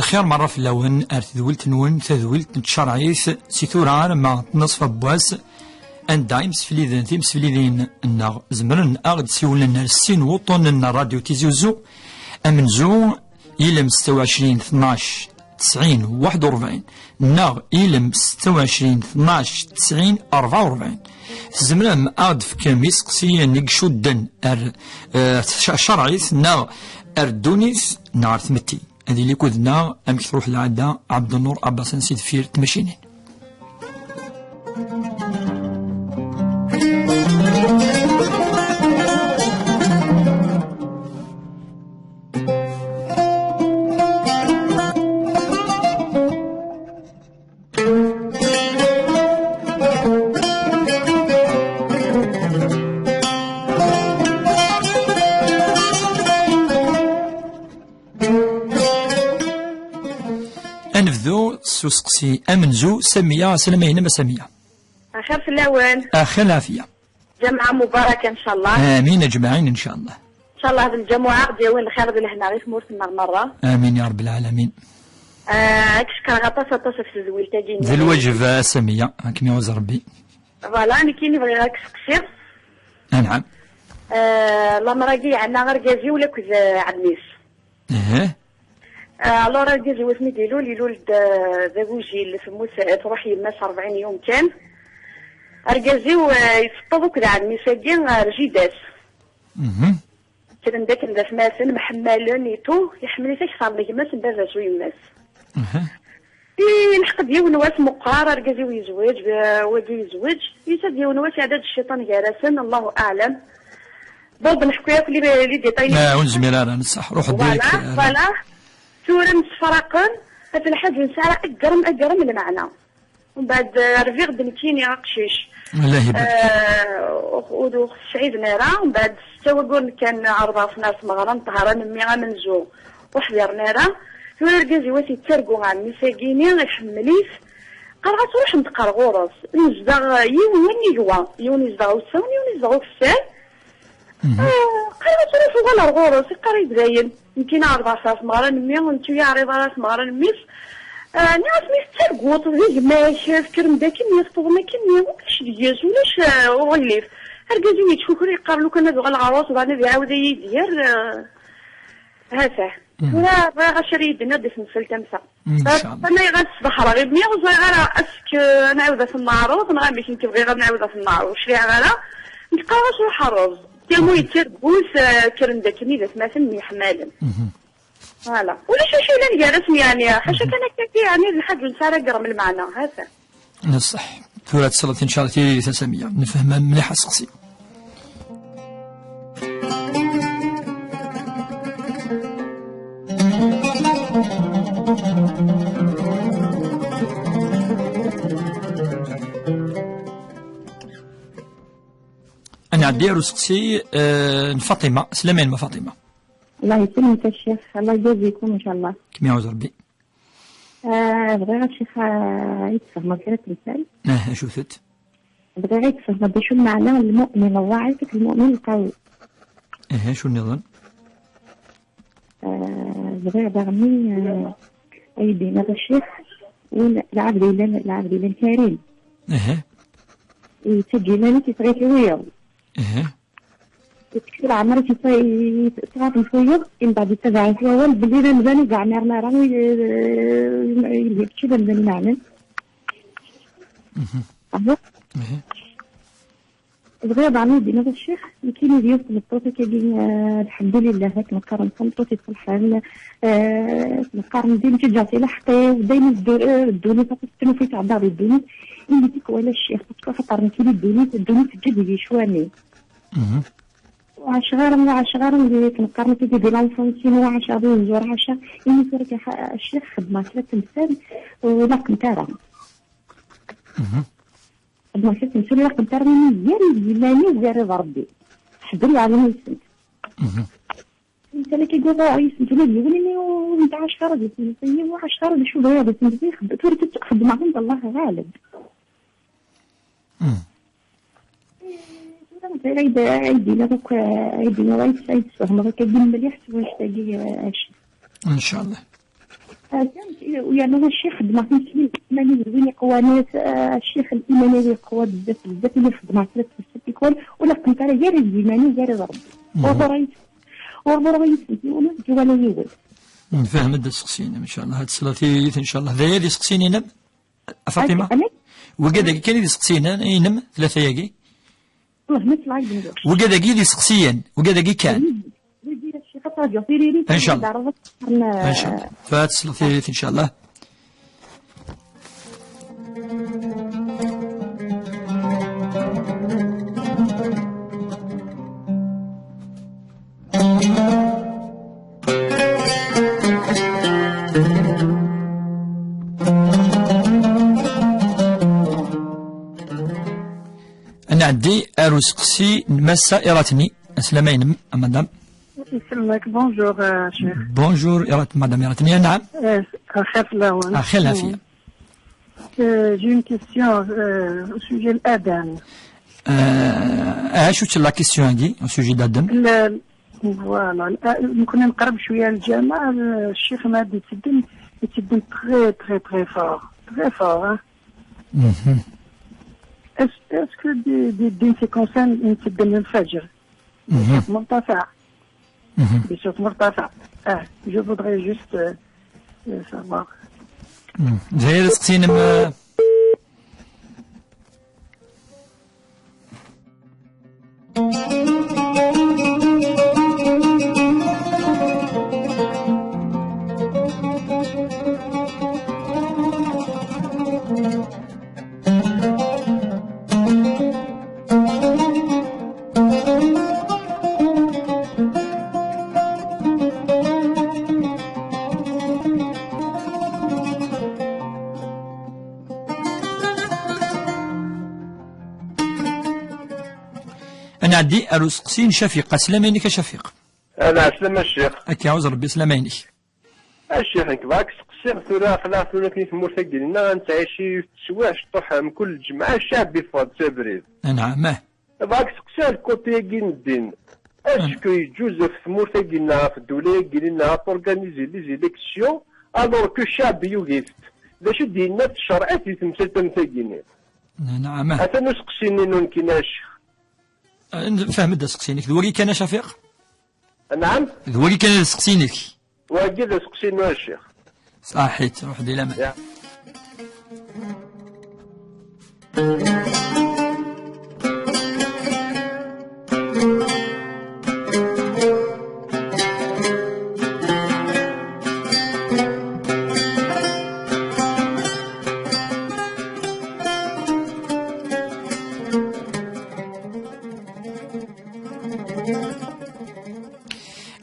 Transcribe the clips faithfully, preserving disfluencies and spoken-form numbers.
Lxir merra fell-awen ar tedwilt-nwen, tadwilt n tcerɛit, si tura arma tnaṣfa n wass, anda imsefliden, timseflidin-nneɣ zemren a ɣ-d-siwlen ar sin wuṭṭunen n Radio Tizi Uzzu, amenzu, ilem setta u ɛecrin tnac tesɛin waḥed u rebɛin, neɣ ilem setta u ɛecrin tnac tesɛin rebɛa u rebɛin. Tzemrem a ɣ-d-tefkem iseqsiyen i icudden ar, eh, tc-, tcerɛit, neɣ ar ddunit, neɣ ar tmetti. Ad yili kud-nneɣ, amek truḥ lɛada, Ɛebdennur Abbas si deffir tmacinin. Ad nebdu s useqsi amenzu, Samiya, asalam a yinem a Samiya. Axir fell-awen. Axir lɛafiya. Ǧameɛ mubaraka, ncallah. Amin, aǧmaɛin, ncallah. Ncallah d lǧamuɛa ɣ-d-yawin lxir d lehna i tmurt-nneɣ merra. Amin ya Rabbel Ɛalamin. Ah, ad k-cekkreɣ aṭas, aṭas ɣef tedwilt-agi. D lwaǧeb, a Samiya, ad kem-iɛuz Rebbi. Voilà, nekkini bɣiɣ ad k-seqsiɣ. Anɛam. Ah, lamer-agi yeɛna argaz-iw lakked, ah, ɛemmi-s. Ehe. Ah, alors, argaz-iw asmi d-ilul, ilul-d, ah, d agujil, temmut, ah, truḥ yemma-s rebɛin yum kan. Argaz-iw, ah, yeffeṭṭeḍ akked ɛemmi-s-agi ar jida-s. Mhm. Kkren-d akken d atmaten, mḥemmalen et tout, iḥemmel-it akteṛ n gma-s n baba-s u yemma-s. Aha. I lḥeq-d yiwen wass meqqar, argaz-iw yezweǧ, eh, wagi yezweǧ, yusa-d yiwen wass iɛedda-d cciṭan gar-asen, Allahu aɛlam. Bon, nḥekku yakk li, li détails. Ah, ur nezmir ara, neṣṣeḥ, ruḥ direct. Voilà, voilà. Tura msefraqen, ɣef lḥaǧ ur nesɛi ara agerm, agerm n lmeɛna. Mbeɛd, eh, rbiɣ-d nekkini aqcic. Allah ibarik. Eh, ur, ur, ur ɣ-sɛiden ara. Mbeɛd setta wagguren kan ɛerḍeɣ-ten ar tmeɣra n ṭṭhara n mmi amenzu. Ur ḥdiren ara. Tura argaz-iw ad t-yettargu ɛemmi-s-agi-ni, iḥemmel-it. Qqareɣ-as ruḥ ndeqqer ɣur-s. Nezdeɣ, eh, yiwen wannig wa. Yiwen yezdeɣ ukessar, yiwen yezdeɣ ukessar. Mhm. Ah, qqareɣ-as ruḥ uɣal ar ɣur-s, iqqar-iyi-d dayen. Nekkini ɛerḍeɣ-as ar tmeɣra n mmi, nettu yeɛriḍ ara ar tmeɣra n mmi-s. Ah, nniɣ-as mi tettarguḍ d gma-k, tekkrem-d akken, teṭṭḍem akken, ulac deg-s, ulac, ah, uɣilif. Argaz-iw yettkukur, yeqqar lukan ad uɣaleɣ ɣur-s, daɣen ad iɛawed ad iyi-d-yerr, ah, ha-t-ah. Mhm. Tura bɣiɣ acu ara yi-d-tenniḍ di temsalt am ta. Ncallah. Ẓriɣ ɣas ḍeḥreɣ i mmi, ur ẓriɣ ara ask, euh, ad nɛawed ad ten-neɛreḍ, neɣ amek nekk bɣiɣ ad nɛawed ad ten-neɛreḍ, ur cliɛeɣ ara. Nekk qqareɣ-as ruḥ rreẓ. Tyamu yettargu-t, euh, kkren-d akken i d atmaten myeḥmalen. Mhm. Voilà. Ulac acu yellan gar-asen, yeɛni, ḥaca kan akka, yeɛni, d lḥaǧa ur nesɛi ara agerm lmeɛna, ha-t-a. Neṣṣeḥ. Tura tesleḍ, ncallah, tiririt a Samiya. Nefhem mliḥ aseqsi. Ad nɛeddi ar useqsi, eh, n Faṭima. Slama-inem a Faṭima. Allah yesselmek a ccix, Allah yjazikum ncallah. Kem-iɛuz Rebbi. Ah, bɣiɣ a ccix, ah, ad yi-tesfehmeḍ kra n temsal. Ah, acu-tent? Bɣiɣ ad yi-tesfehmeḍ d acu lmeɛna n lmu'min ḍḍeɛif akked lmu'min lqawi. Aha, acu nniḍen? Ah, bɣiɣ daɣen, ah, ad yi-d-tiniḍ a ccix, win lɛebd yellan, lɛebd yellan karim. Aha. Yettaǧǧa iman-is yeffeɣ-it wiyaḍ. Aha. Yettkel ɛmer-is yesɣaṭen wiyeḍ, imbeɛd yettabaɛ-it wawal belli d amdan ur yeɛmiren ara, yelhi kečči d amdan imeɛnen. Aha. Bɣiɣ daɣen ad d-iniɣ a ccix, nekkini d yiwet n tmeṭṭut akkagi, eh, lḥemdulillah, akken qqaren, d tameṭṭut iṣelḥen, eh, akken qqaren, dayem ǧǧiɣ-tt i lḥeqq-iw, dayem ddu-, eh, ddunit, aṭas n tnufa i tɛeddaɣ di ddunit, imi tikwal a ccix, parce que axaṭer nekkini ddunit, ddunit teǧǧa-d deg-i cwami. Ur ɛaceɣ ara, ur ɛaceɣ ara di tneqqarent i di l'enfance, ur ɛaceɣ di unẓur, ɛaceɣ imi tura ka xa-, ccix xeddmeɣ kra n temsal, ur laqent ara. Xeddmeɣ kra n temsal, ur laqent ara imi gar iman-iw, gar Rebbi. Ḥedd ur yeɛlim yes-sent. Temsal akka i yuɣ yes-sent ula d yiwen imi ur nɛaceɣ ara di temsal, ur ɛaceɣ ara d acu bɣiɣ di temsal, xedd-, tura xeddmeɣ-tent, Allah ɣaleb. Tura ay d-, ay d-iniɣ akk, ay d-iniɣ, ay d-, ay d-tesfehmeḍ akka mliḥ s wanect-agi, eh, a ccix. Ncallah. Ah, yerna a ccix xeddmeɣ timesliwin iman-iw d win iqwan, ah, a ccix, iman-iw iqwa bezzaf, bezzaf, imi xeddmeɣ tlata sessat tikwal, ur laqent ara gar iman-iw gar Rebbi. Ur ḍureɣ yis-, ur ḍureɣ yis-sent yiwen, ur sent-iwala yiwen. Nfehmed aseqsi-inem, ncallah. Ad tesleḍ tiyita, ncallah. D aya d iseqsiyen-inem? A Faṭima? Amek? Wigi dagi kan i d iseqsiyen, eh, inem, tlata-yagi? Wigi dagi i d iseqsiyen, wigi dagi kan. Wigi, a ccix, ad traǧuɣ tiririt, ncallah. Ncallah. Fa ad tesleḍ tiririt, ncallah. Ad nɛeddi ar useqsi n Massa Iratni. Aslama-inem, a madame. Iselmek, bonjour, euh, cher. Bonjour, Irat-, madame Iratni, anɛam. Euh, axir fell-awen. Axir lɛafiya. Euh, j'ai une question, euh, au sujet de l'adhan. Euh, acu-tt la question-agi, au sujet d'adhan? Le, voilà, le, euh, nekkni nqerreb cwiya lǧameɛ, euh, ccix ma d-iteddem, iteddem très, très, très fort. Très fort, hein. Mhm. Est-ce, est-ce que des, des, des séquences iteddem lfajr? Mhm. Mon papa. Mhm. Bṣut murtafaɛ. Ah, je voudrais juste, euh, euh, savoir. Mhm. D aya i d aseqsi-inem, euh, Ad nɛeddi ar useqsi n Cafiq. Aslama-inek a Cafiq. Ɛeslama a ccix. Akka, ɛuz Rebbi, aslama-inek. A ccix, nekk bɣa ad k-seqsiɣ tura, aql-aɣ tura di tmurt-agi-nneɣ ad nettɛici teswiɛt ciṭuḥ mkul lǧemɛa, ccɛeb yeffeɣ-d s abrid. Anɛam, ah. Bɣa ad k-seqsiɣ lkuṭi-agi n ddin. Est-ce que yeǧǧuz ɣef tmurt-agi-nneɣ, ɣef ddula-agi-nneɣ, ad torganizi les élections, alors que ccɛeb yugi-tent? D acu i d-yenna tcerɛit di temsalt am tagi-nni? Anɛam, ah. Atan useqsi-nni n unekkini a ccix. Ah, fhem-d aseqsi-inek. D wagi kan a Cafiq? Anɛam? D wagi kan i d aseqsi-inek. Wagi d aseqsi-inu a ccix. Saḥit, ruḥ di laman. Ya.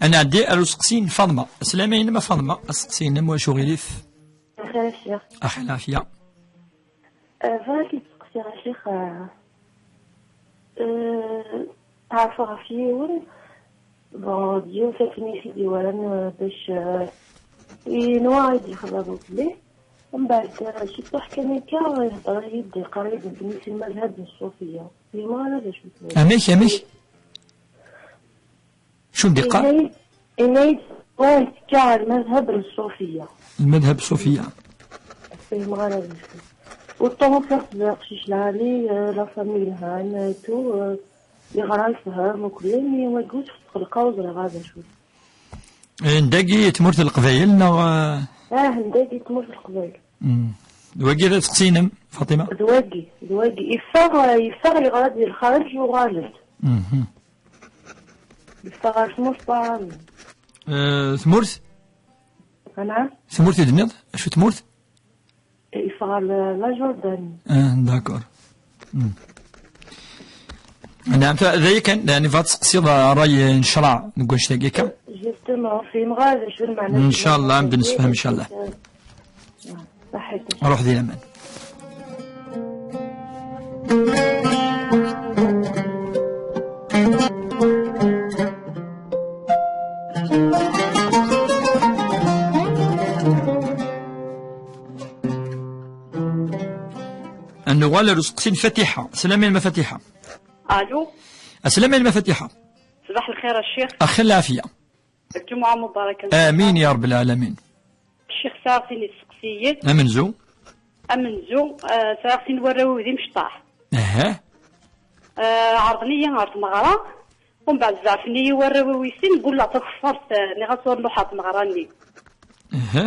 Ad nɛeddi ar useqsi n Faḍma. Aslama-inem a Faḍma, aseqsi-inem, wacu ɣilif? Axir a ccix. Axir lɛafiya. Eh, bɣiɣ ad k-id-seqsiɣ a ccix, eh, eh, ɛerfeɣ ɣef yiwen, bon, d yiwet akken i t-id-iwalan, eh, bac, eh, yenwa ad d-yexḍer ukelli. Mbeɛd, eh, ciṭuḥ kan akka, ihedder-iyi-d, iqqar-iyi-d nekni si lmadhab n Ṣṣufiya. Fhimeɣ ara d acu-t. Amek, amek? Acu d-iqqar? Yenna-yi-d, yenna-yi-d, wa yettekka ɣer lmadhab n Ṣṣufiya. Lmadhab Ṣṣufiya. Fhimeɣ ara d acu. Uṭṭu ufiɣ-t d aqcic lɛali, eh, la famille lhan, eh, tout, eh, Yeɣra yefhem akk, mi wagi ur t-xelqeɣ, ur ẓriɣ ara d acu. Eh, n dagi tmurt n Leqbayel neɣ, eh? Ah, n dagi tmurt n Leqbayel. Mm. D wagi d aseqsi-inem, Faṭima? D wagi, d wagi. Yeffeɣ, yeffeɣ yeɣra di lxariǧ, yuɣal-d. Mhm. Yeffeɣ ɣer tmurt n Paris. Eh, tmurt? Anɛam? Tmurt i d-tenniḍ? Acu tmurt? Yeffeɣ ɣer la, la Jordanie. Ah, d'accord. Mm. Naɛam, ta-, d aya kan, yani, bɣiɣ ad tseqsiḍ ṛṛay n ccṛeɛ deg wannect-agi akka? Justement, fhimeɣ ara d acu lmeɛna. Ncallah, ad d-nessefhem, ncallah. Ṣaḥit. Ruḥ di laman. Ad nuɣal ar useqsi n Fatiḥa. Aslama yelma Fatiḥa. Alu. Aslama yelma Fatiḥa. Ṣbaḥ lxir a ccix. Axi lɛafya. Lǧumuɛa mubaraka. Amin ya rabbal ɛalamin. Ccix, sɛiɣ tin iseqsiyen. Amenzu. Amenzu, eh, sɛiɣ sin warraw-iw d imecṭaḥ. Aha. Eh, ɛerḍen-iyi ɣer tmeɣra, umbeɛd zeɛfen-iyi warraw-iw i sin, gulleɣ takeffart, eh, nniɣ-as ur nruḥ ɣer tmeɣra-nni. Aha.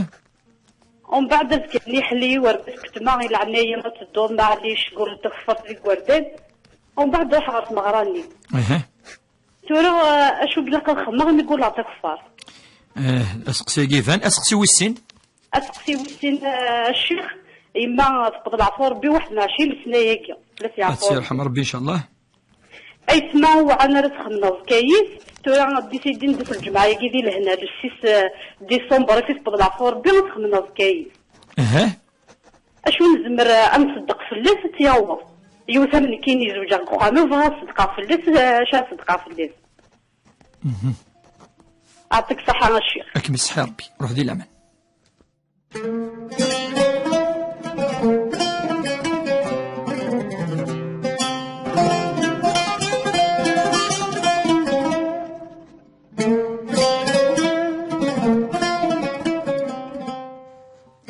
Umbeɛd azekka-nni iḥell-iyi wergaz deg weltma, i leɛnaya-m ad tedduḍ, maɛlic, gulleɣ takeffart deg igerdan. Umbeɛd ruḥeɣ ɣer tmeɣra-nni. Aha. Tura, eh, acu i ilaq ad xedmeɣ imi gulleɣ takeffart? Eh, aseqsi-agi iban, aseqsi wis sin. Aseqsi wis sin, eh, a ccix, yemma teqbel ɛfu Rebbi waḥed n ɛecrin lesna-agi, la s-yeɛfu Rebbi. Ad tt-yerḥem Rebbi, ncallah. Aytma uɛan ara txemneḍ kayis, tura décidin-d akk lǧemɛa-agi di lehna, le six, eh, décembre, i teqbel ɛfu Rebbi, ad txemneḍ kayis. Aha. Acu nezmer, eh, ad nṣeddeq fell-as ad tt-yaweḍ? Yiwet am nekkini zewǧeɣ deg uxxam-iw, bɣiɣ ad ṣeddqeɣ fell-as, eh, acu ara ṣeddqeɣ fell-as? Mhm. Ɛṭik ṣaḥa a ccix. Ad kem-iṣeḥḥi Rebbi. Ruḥ di laman.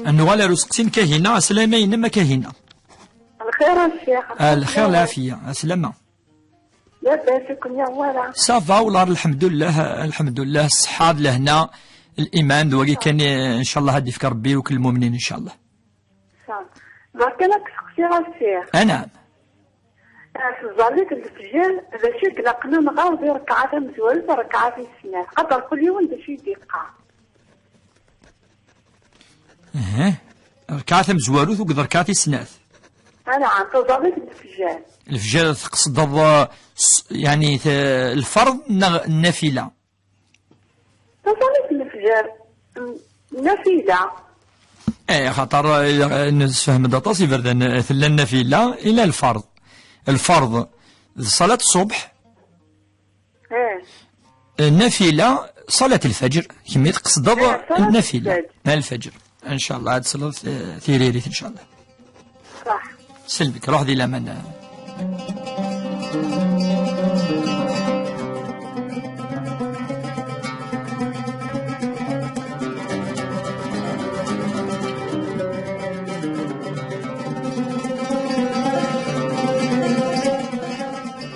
Ad nuɣal ar useqsi n Kahina. Aslama yelma Kahina. Lxir a ccix. Ah, lxir, lɛafya. Aslama. Labas, ur ken-yuɣ wara. Ça va, wallah, lḥemdullah, lḥemdullah, ṣṣeḥḥa d lehna, liman, d wagi kan, eh, ncallah ad d-ifk Rebbi i wakk lmumnin, ncallah. Ncallah. Bɣiɣ kan ad k-seqsiɣ a ssir. Anɛam. Eh, s tẓallit n lefjer, d acu i ilaqen ad nɣer di rrekɛa tamezwarut d rrekɛa tis snat? Qader kul yiwen d acu i d-yeqqar. Aha. Rrekɛa tamezwarut akked rrekɛa tis snat. Anɛam, taẓallit n lefjer. Lefjer tqesdeḍ, eh, s-, yani, t-, lferḍ neɣ nnafila? Taẓallit n lefjer, n-, nnafila. Eh, xaṭer, eh, nessefhem-d aṭas iberdan, eh, tella nnafila, ila lferḍ. Lferḍ d ṣalat ṣṣubḥ. Eh. Nnafila, ṣalat lfajr, kemm i tqesdeḍ. Eh, ṣalat nnafila. Lfajr. Ah, lfajr. Ncallah, ad tesleḍ, eh, tiririt, ncallah. Ṣaḥ. Selmek, ruḥ di laman.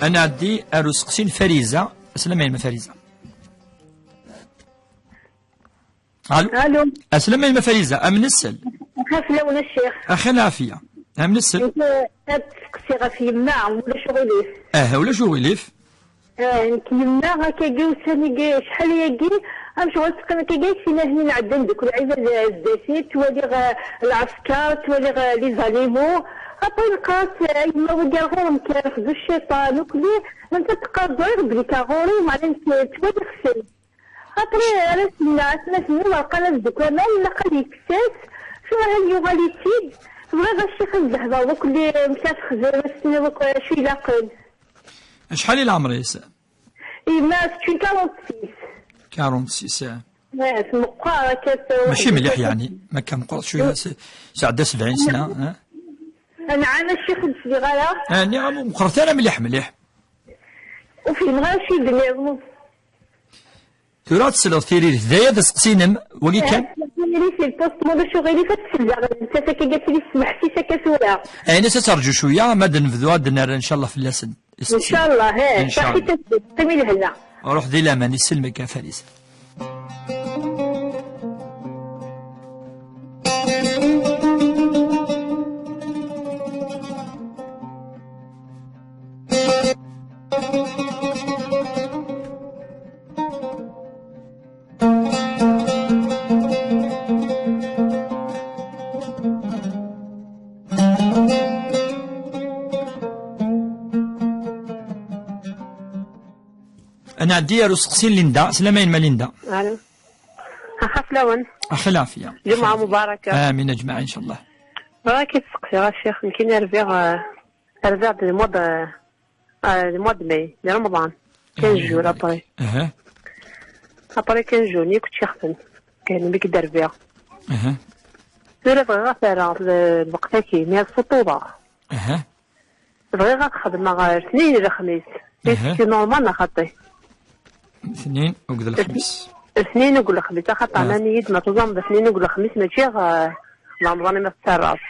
Ad nɛeddi ar useqsi n Fariza. Aslama yelma Fariza. Alo. Alo. Aslama yelma Fariza, am nsel. Axir fell-awen a ccix. Axir lɛafya. Am nsel. Nekk, eh, ad tseqsi ɣef yemma, ulac uɣilif. Aha, ulac uɣilif. Eh, nekk yemma, akkagi ussan-agi, acḥal-agi, amcɣel teqqim akkagi, akken ahnin ɛeddan deg lɛibad, eh, zdat-i, ttwaliɣ, eh, lɛesker, ttwaliɣ, eh, les animaux. Après neqqar-as, eh, a yemma, wagi ar ɣur-m kan, xzu cciṭan, ukli, netta teqqar ẓriɣ belli ka ɣur-i, meɛna nekk, eh, ttwaliɣ-ten. Après, ara s-nniɣ atmaten-iw, ur qqaren ad deg waman, ilaq ad yekkes-as, tura hal yuɣal-itt-id, tebɣiḍ a ccix ad d-hder wakk li, amek ara texdem, ad s-tiniḍ akk acu ilaqen. Acḥal i leɛmer-is? Yemma, c'est une quarante-six. Quarante-six, ah. Eh, tmeqqer akka. Mačči mliḥ, yeɛni, ma kan meqqret cwiya, s-, sɛedda sebɛin sna, ah? Anɛam, a ccix, ur d-sliɣ ara. Ah, nniɣ-am ur meqqret ara mliḥ, mliḥ. Ur fhimeɣ ara acu i d-tenniḍ. Tura ad tesleḍ tiririt. D aya d aseqsi-inem, wagi kan? Tiririt, lpust, ma ulac uɣilif, ad t-selleɣ. Nettat akka, ad tili tesmeḥsis akka tura. Ayen-as ad terǧu cwiya, ma d-nebdu ad d-nerr, ncallah, fell-asen. Isteqsi. Incallah, eh, ncallah. Saḥit-as-d, qqim i lehna. Ruḥ di laman, isellem-ik a Fariz. Ad nɛeddi ar usteqsi n Linda. Slama-inem a Linda. Alo. Axaf lawen. Axi lɛafya. Jumɛa mubaraka. Amin ajmaɛ, incallah. Bɣiɣ ad k-id-steqsiɣ a ccix, nekkini rbiɣ, eh, rbiɣ-d le mois de, eh, le mois de mai, di Remḍan. Quinze jours après. Aha. Après quinze jours, nekk ččiɣ-ten. Kan mi k-d-rbiɣ. Aha. Tura bɣiɣ ad t-rreɣ l-, lweqt-agi, mi ad ssuṭuḍeɣ. Aha. Bɣiɣ ad xedmeɣ, eh, Letnayen d Lexmis. Aha. Est-ce que normal neɣ xaṭi? Letnayen akked Lexmis. Letnayen akked Lexmis, axaṭer nnan-iyi-d ma teẓẓameḍ Letnayen akked Lexmis, mačči, eh, Remḍan i ma tettarraḍ.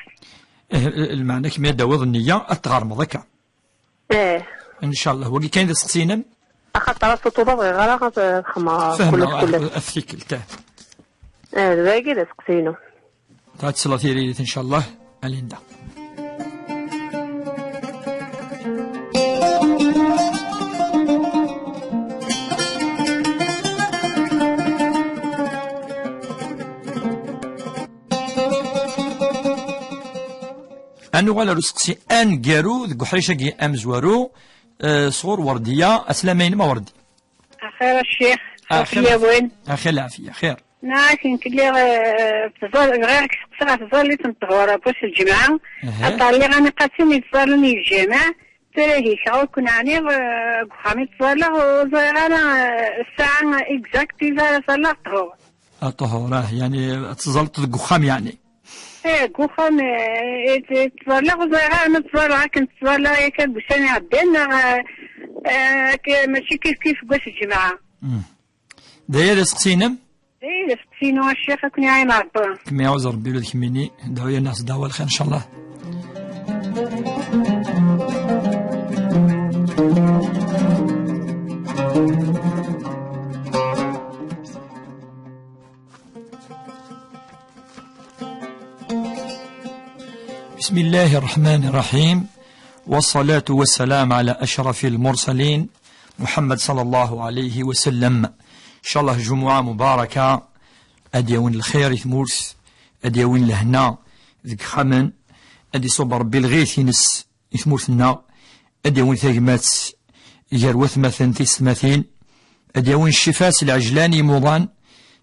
Eh, lmeɛna kemm ad d-tawiḍ nniya, ad tɣermeḍ akka. Eh. Incallah, wagi kan d asteqsi-inem? Axaṭer ad tuṭuḍ, bɣiɣ ara ad xedmeɣ kullec, kullec. Af tikkelt, eh. Eh, d wagi d asteqsi-inu. Ad tesleḍ tiririt, incallah, a Linda. Ad nuɣal ar usteqsi aneggaru deg uḥric-agi amezwaru, eh, sɣur Werdiya. Aslama-inem a Werdi. Axir a ccix, axir, axir. Axir lɛafya, xir. Neɣ akken lliɣ, eh, tẓal-, bɣiɣ ad k-seqsiɣ ɣef tẓallit n ṭṭhur ɣef wass n lǧemɛa. Aha. Aṭar lliɣ am iqasen yettẓallen i lǧameɛ, tura ihi kra ur ken-ɛniɣ, eh, deg uxxam i ttẓalleɣ, ur ẓriɣ ara, eh, ssaɛa exact i ara ẓalleɣ ṭṭhur. A ṭṭhur, ah, yeɛni ad tẓalleḍ deg uxxam, yeɛni? Eh, deg uxxam, eh, eh, t-, ttẓallaɣ, ur ẓriɣ ara ma ttẓallaɣ akken ttẓallaɣ yakan deg ussan iɛeddan, neɣ, eh, eh, k-, mačči kif kif deg wass n lǧemɛa. Mm. D aya d aseqsi-inem? Eh, d aseqsi-inu a ccix, ad ken-iɛin Rebbi. Kem-iɛuz Rebbi ula d kemmini, dɛu-yaneɣ s ddeɛwa lxir, ncallah. بسم الله الرحمن الرحيم. والصلاة والسلام على أشرف المرسلين محمد صلى الله عليه وسلم. إن شاء الله جمعة مباركة. Ad d-yawin lxir i tmurt, ad d-yawin lehna deg ixxamen, ad d-iṣubb Rebbi lɣit-ines i tmurt-nneɣ, ad d-yawin tagmat gar watmaten tisetmatin, ad d-yawin ccfa s lɛejlan i yimuḍan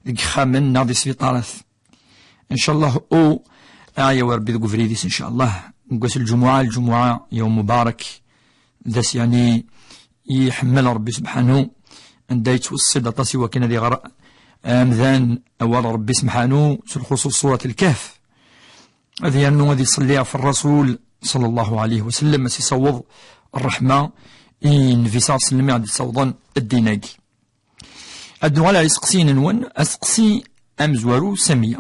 deg ixxamen neɣ di sbiṭarat. Ncallah u aɛyaw Rebbi deg ubrid-is, ncallah. Deg wass n lǧumuɛa, lǧumuɛa yawm mubarak, d ass yeɛni iḥemmel Rebbi subḥanu, anda yettweṣṣi-d aṭas i wakken ad iɣer amdan awal Rebbi subḥanu, s lxuṣuṣ surat Lkehf. Ad yernu ad iṣelli ɣef Rrasul ṣalla Llahu ɛalayhi wa sallam, ad s-isaweḍ ṛṛeḥma i Nnbi ṣalla Llahu ɛalayhi wa sallam i ɣ-d-issawḍen ddin-agi. Ad nuɣal ar iseqsiyen-nwen, aseqsi amezwaru, Samiya.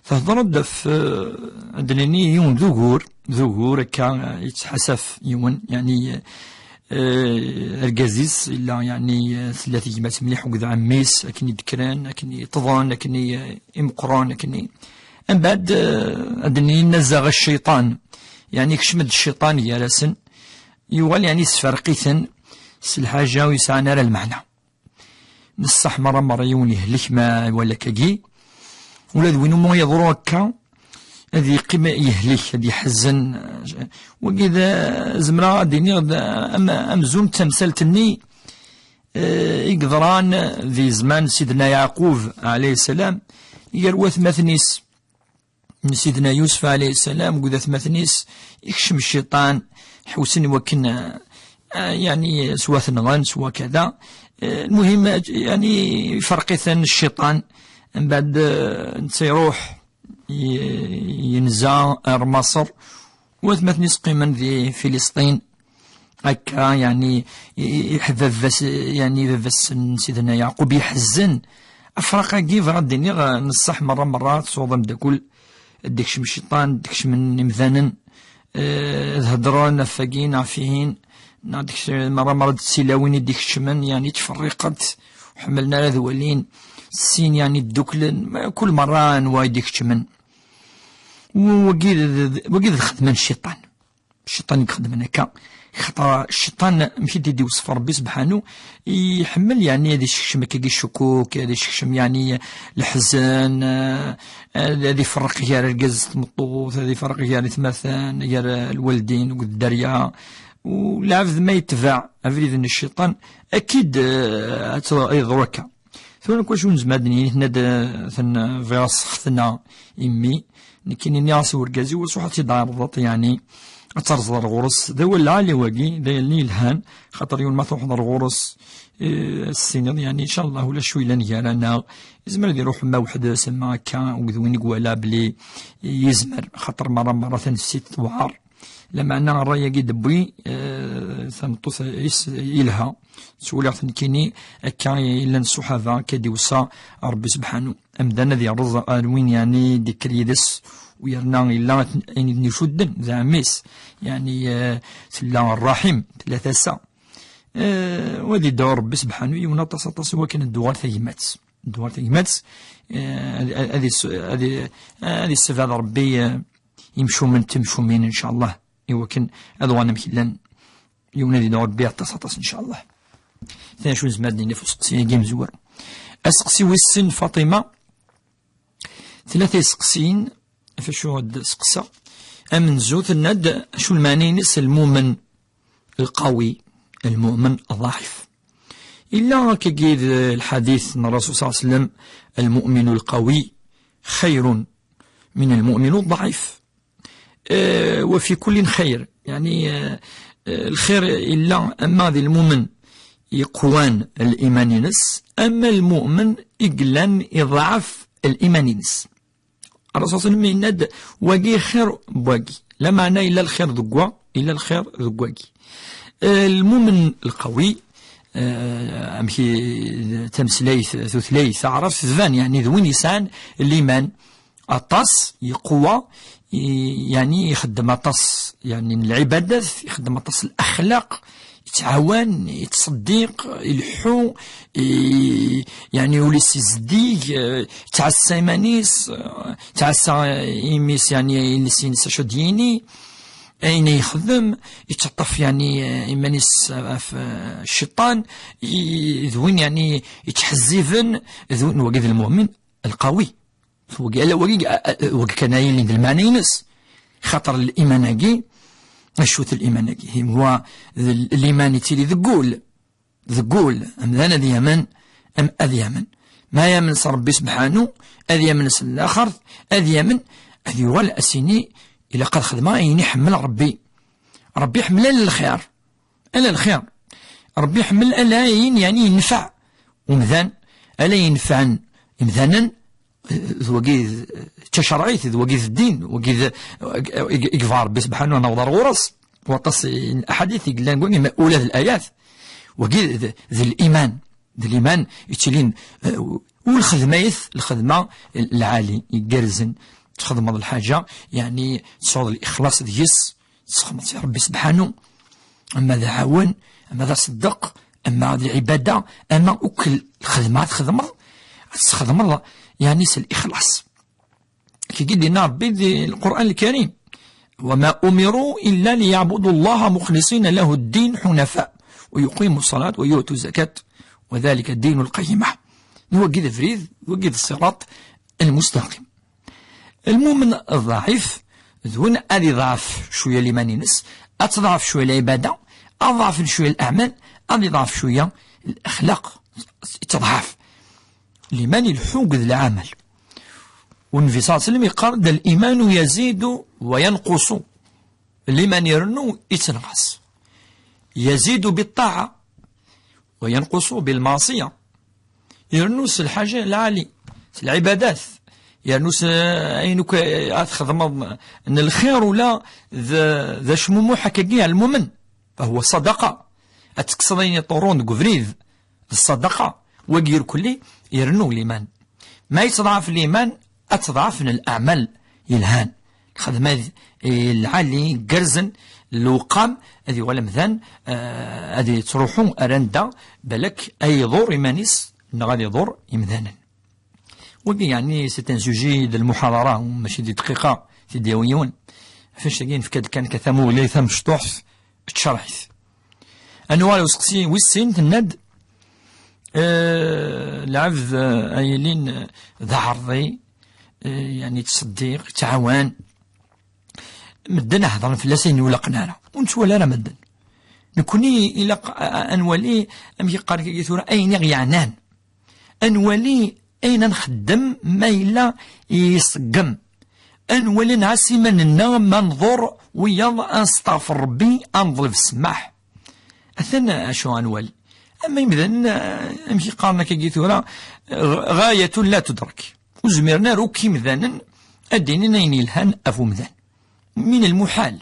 Thedreḍ-d ɣef, eh, ad d-nini yiwen d ugur, d ugur akka, eh, yettḥasaf yiwen, yeɛni, eh, argaz-is yella, yeɛni, eh, tella tegmat mliḥ akked ɛemmi-s, akken i d-kkren, akken i ṭṭḍen, akken i, eh, i meqqren, akken i, mbeɛd, eh, ad d-nini nazaɣ cciṭan, yeɛni ikcem-d cciṭan gar-asen, yuɣal, yeɛni, yessefreq-iten s lḥaǧa ur yesɛan ara lmeɛna. Nessaḥ merra merra yiwen yehlek ma iwala akkagi. Ula d win umi yeḍru akka, ad yeqqim yehlek, ad yeḥzen. Wagi d, zemreɣ ad d-iniɣ d am-, amzun d tamsalt-nni, eh, i yeḍran di zzman n Sidna Yeɛqub, ɛalayhi ssalam, gar watmaten-is. N Sidna Yusef, ɛalayhi ssalam, akked atmaten-is, ikcem cciṭan, ḥewsen i wakken, eh, eh, yeɛni, s wa t-nɣen, s wa kada. Eh, lmuhim, eh, yeɛni, iferq-iten cciṭan. Mbeɛd, eh, netta iruḥ, i-, yenza ar Maṣer, watmaten-is qqimen di Filisṭin. Akka, yeɛni, i-, i-, i-, baba-s, yeɛni, baba-s n Sidna Yeɛqub iḥezzen. Afraq-agi, bɣiɣ ad d-iniɣ, eh, n ṣṣeḥ merra merra, tesɛuḍ ameddakel, ad d-ikcem cciṭan, ad d-kecmen imdanen, eh, ad heddren ɣef wagi neɣ ɣef ihin, Neɣ d kec-, merra, merra d tilawin i d-ikeččmen, yani, ttferriqent, ur ḥemmlen ara ad walin sin, yani, dduklen, ma, kul merra anwa i d-ikeččmen. Wagi d, d, wagi d lxedma n cciṭan. Cciṭan i ixeddmen akka. Xaṭer cciṭan, amek i d-iwsef Ṛebbi sebḥanu, iḥemmel, yani, ad isekcem akkagi ccukuk, ad isekcem, yani, leḥzen, eh, ad, ad iferreq gar argaz d tmeṭṭut, ad iferreq gar itmaten, gar, eh, lwaldin akked dderya. U lɛebd ma yetbeɛ abrid n cciṭan, akid, eh, ad t-, ad yeḍru akka. Tura nekk wacu nezmer ad d-nini, tenna-d, eh, ten-, bɣiɣ ad sexteneɣ i mmi. Nekkini nniɣ-as i urgaz-iw, "Ruḥ ad tt-id-ɛerḍeḍ, yani, ad terẓeḍ ar ɣur-s." D awal lɛali wagi, d ayen yelhan, xaṭer yiwen ma truḥeḍ ar ɣur-s, eh, ad s-tiniḍ, yani, incallah ulac wi yellan gar-aneɣ. Yezmer ad iruḥ ma weḥd-s, ama akka, akked win i iwala belli yezmer, xaṭer merra, merra tanefsit tewɛer. Lameɛna ṛṛay-agi d-tewwi, eh, tameṭṭut is-, yelha. Ttwaliɣ-t nekkini akka i llan ṣṣuḥaba, akka i d-iwsa Ṛebbi sebḥanu. Amdan ad yerreẓ ar win, yani, d-ikker yid-s, u yerna yella ayen i d-icudden, d ɛemmi-s. Yani, eh, tella ṛṛaḥim, tella tasa. Eh, u ad idɛu Ṛebbi sebḥanu yiwen aṭas, aṭas i wakken ad d-tuɣal tagmat. Ad d-tuɣal tagmat, eh, ad, ad, ad is-, ad i-, ad issebɛed Ṛebbi, eh, imcumen d timcumin, incallah, i wakken ad uɣalen amek llan, yiwen ad yedɛu Ṛebbi aṭas, aṭas, incallah. Tin acu nezmer ad d-nini ɣef useqsi-agi amezwaru. Aseqsi wis sin, Faṭima, tlata iseqsiyen, ɣef acu ad d-seqsaɣ. Amenzu, tenna-d, acu lmeɛna-ines lmumen lqawi, lmumen ḍɛif. Illa akkagi d lḥadit n Ṛṛasul ṣalla Llahu ɛalayhi wa sallam, المؤمن القوي خير من المؤمن الضعيف. Eh, وفي كل خير. Yani, eh, eh, lxir illa ama di lmumen yeqwan liman-ines, ama lmumen i yellan iḍɛef liman-ines. Ṛṛasul ṣalla Llahu ɛalayhi wa sallam yenna-d, wagi xir n wagi. Lameɛna yella lxir deg wa, yella lxir deg wagi. Eh, lmumen lqawi, eh, amek i, tameslayt, tutlayt taɛrabt tban, yani, d win yesɛan liman aṭas, yeqwa, i, yani, ixeddem aṭas, yani, n lɛibadat, ixeddem aṭas n lexlaq, yettɛawan, yettṣeddiq, ileḥḥu, i, yani, ul-is izeddig, eh, yettɛassa iman-is, eh, yettɛassa imi-s, yani, iles-ines acu ad d-yini, ayen ay yexdem, yettaṭṭaf, yani, eh, iman-is ɣef, eh, cciṭan, i, d win, yani, yettḥezziben, d win, wagi d lmumin lqawi. Wagi, ala wagi, a, a, wagi kan ay yellan d lmeɛna-ines. Xaṭer liman-agi, acu-t liman-agi? Huwa d liman yettili deg wul. Deg wul, amdan ad yamen, am ad yamen. Ma yamen s Ṛebbi sebḥanu, ad yamen s laxert, ad yamen, ad yuɣal ad s-yini, ilaq ad xedmeɣ ayen iḥemmel Ṛebbi. Ṛebbi iḥemmel ala lxir. Ala lxir. Ṛebbi iḥemmel ala ayen, yani, yenfeɛ umdan, ala yenfɛen imdanen, d wagi d tacerɛit, d wagi d ddin, wagi d, i, i, i yebɣa Ṛebbi sebḥanu ad naweḍ ar ɣur-s. Waṭas n laḥadit i yellan deg wagi, ma ula d layat. Wagi d, d liman. D liman yettilin, eh, u lxedma-is, lxedma lɛali, igerrzen. Txedmeḍ lḥaǧa, yani, tesɛuḍ lixlaṣ deg-s, tesxedmeḍ i Ṛebbi sebḥanu, ama d aɛawen, ama d aṣeddeq, ama d lɛibada, ama akk lxedma ad txedmeḍ, ad tesxedmeḍ, yani, s lixlaṣ. Kiki d-yenna Ṛebbi di Lqur'an Lkarim, وما أمروا إلا ليعبدوا الله مخلصين له الدين حنفاء ويقيموا الصلاة ويؤتوا الزكاة وذلك الدين القيمة. Wagi d abrid, wagi d ṣṣirat lmustaqim. Lmumen ḍɛif, d win ad iḍɛef cwiya liman-ines, ad teḍɛef cwiya lɛibada, ad ḍɛfen cwiya leɛmal, ad iḍɛef cwiya lexlaq, teḍɛef. Liman ileḥḥu akked leɛmal. U Nnbi ṣalla Llahu ɛalayhi wa sallam yeqqar-d, الإيمان يزيد وينقص. Liman irennu, yettenɣas. يزيد بالطاعة وينقص بالمعصية. Irennu s lḥaǧa lɛali, s lɛibadat. Irennu s, eh, ayen akk, eh, ad txedmeḍ n lxir ula d, d acmumuḥ akkagi ar lmumen. فهو صدقة. Ad tekkseḍ ayen iṭurrun deg ubrid, d ṣṣadaqa. Wagi irkelli irennu liman. Ma yettḍɛaf liman, ad tḍɛafen leɛmal yelhan. Lxedma d, eh, lɛali, igerrzen, lewqam, ad yuɣal amdan, eh, ad yettruḥu ar anda balak ay iḍur iman-is neɣ ad iḍur imdanen. Wagi, yeɛni, c'est un sujet d lmuḥadara, mačči di dqiqa, t-id-yawi yiwen. Ɣef annect-agi, nefka-d kan ka tamuɣli tamecṭuḥt, tcerḥit. Ad nuɣal i useqsi wis sin, tenna-d, eh, lɛebd, eh, ay yilin, eh, d aɛerḍi, eh, yeɛni, yettṣeddiq, yettɛawan. Medden heddren fell-as ayen ur laqen ara. Ur nettwali ara medden. Nekkni ilaq a, a, ad nwali amek i qqaren kagi tura, ayen i ɣ-yeɛnan. Ad nwali ayen ad nxeddem ma yella iṣeggem. Ad nwali ad nɛass iman-nneɣ ma nḍur wiyaḍ, ad nesteɣfer Rebbi, ad neḍleb ssmaḥ. Atan acu ad nwali. Ama imdanen, eh, amek i qqaren akkagi tura, eh, ɣayatun la tudrak. Ur zmiren ara akk imdanen ad d-inin ayen yelhan ɣef umdan. Min lmuḥal.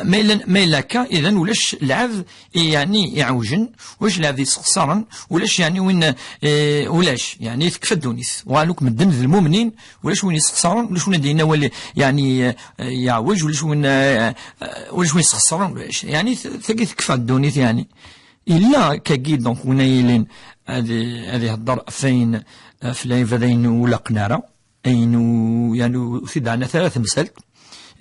Ma yella, ma yella akka, idan ulac lɛebd, yeɛni, iɛewjen, ulac lɛebd yessexṣaren, ulac, yeɛni, win, eh, ulac, yeɛni, tekfa ddunit. Uɣalen akk medden d lmumnin, ulac win yessexṣaren, ulac win ad d-yini awal, yeɛni, eh, yeɛwej, ulac win, eh, eh, ulac win yessexṣaren, ulac. Yeɛni, t-, tagi tekfa ddunit, yeɛni. Yella kagi, donc, win ay yilin ad, ad ihedder ɣef wayen, ɣef lɛibad ayen ur laqen ara, ayen ur, yeɛni, ur t-id-ɛnat ara temsalt,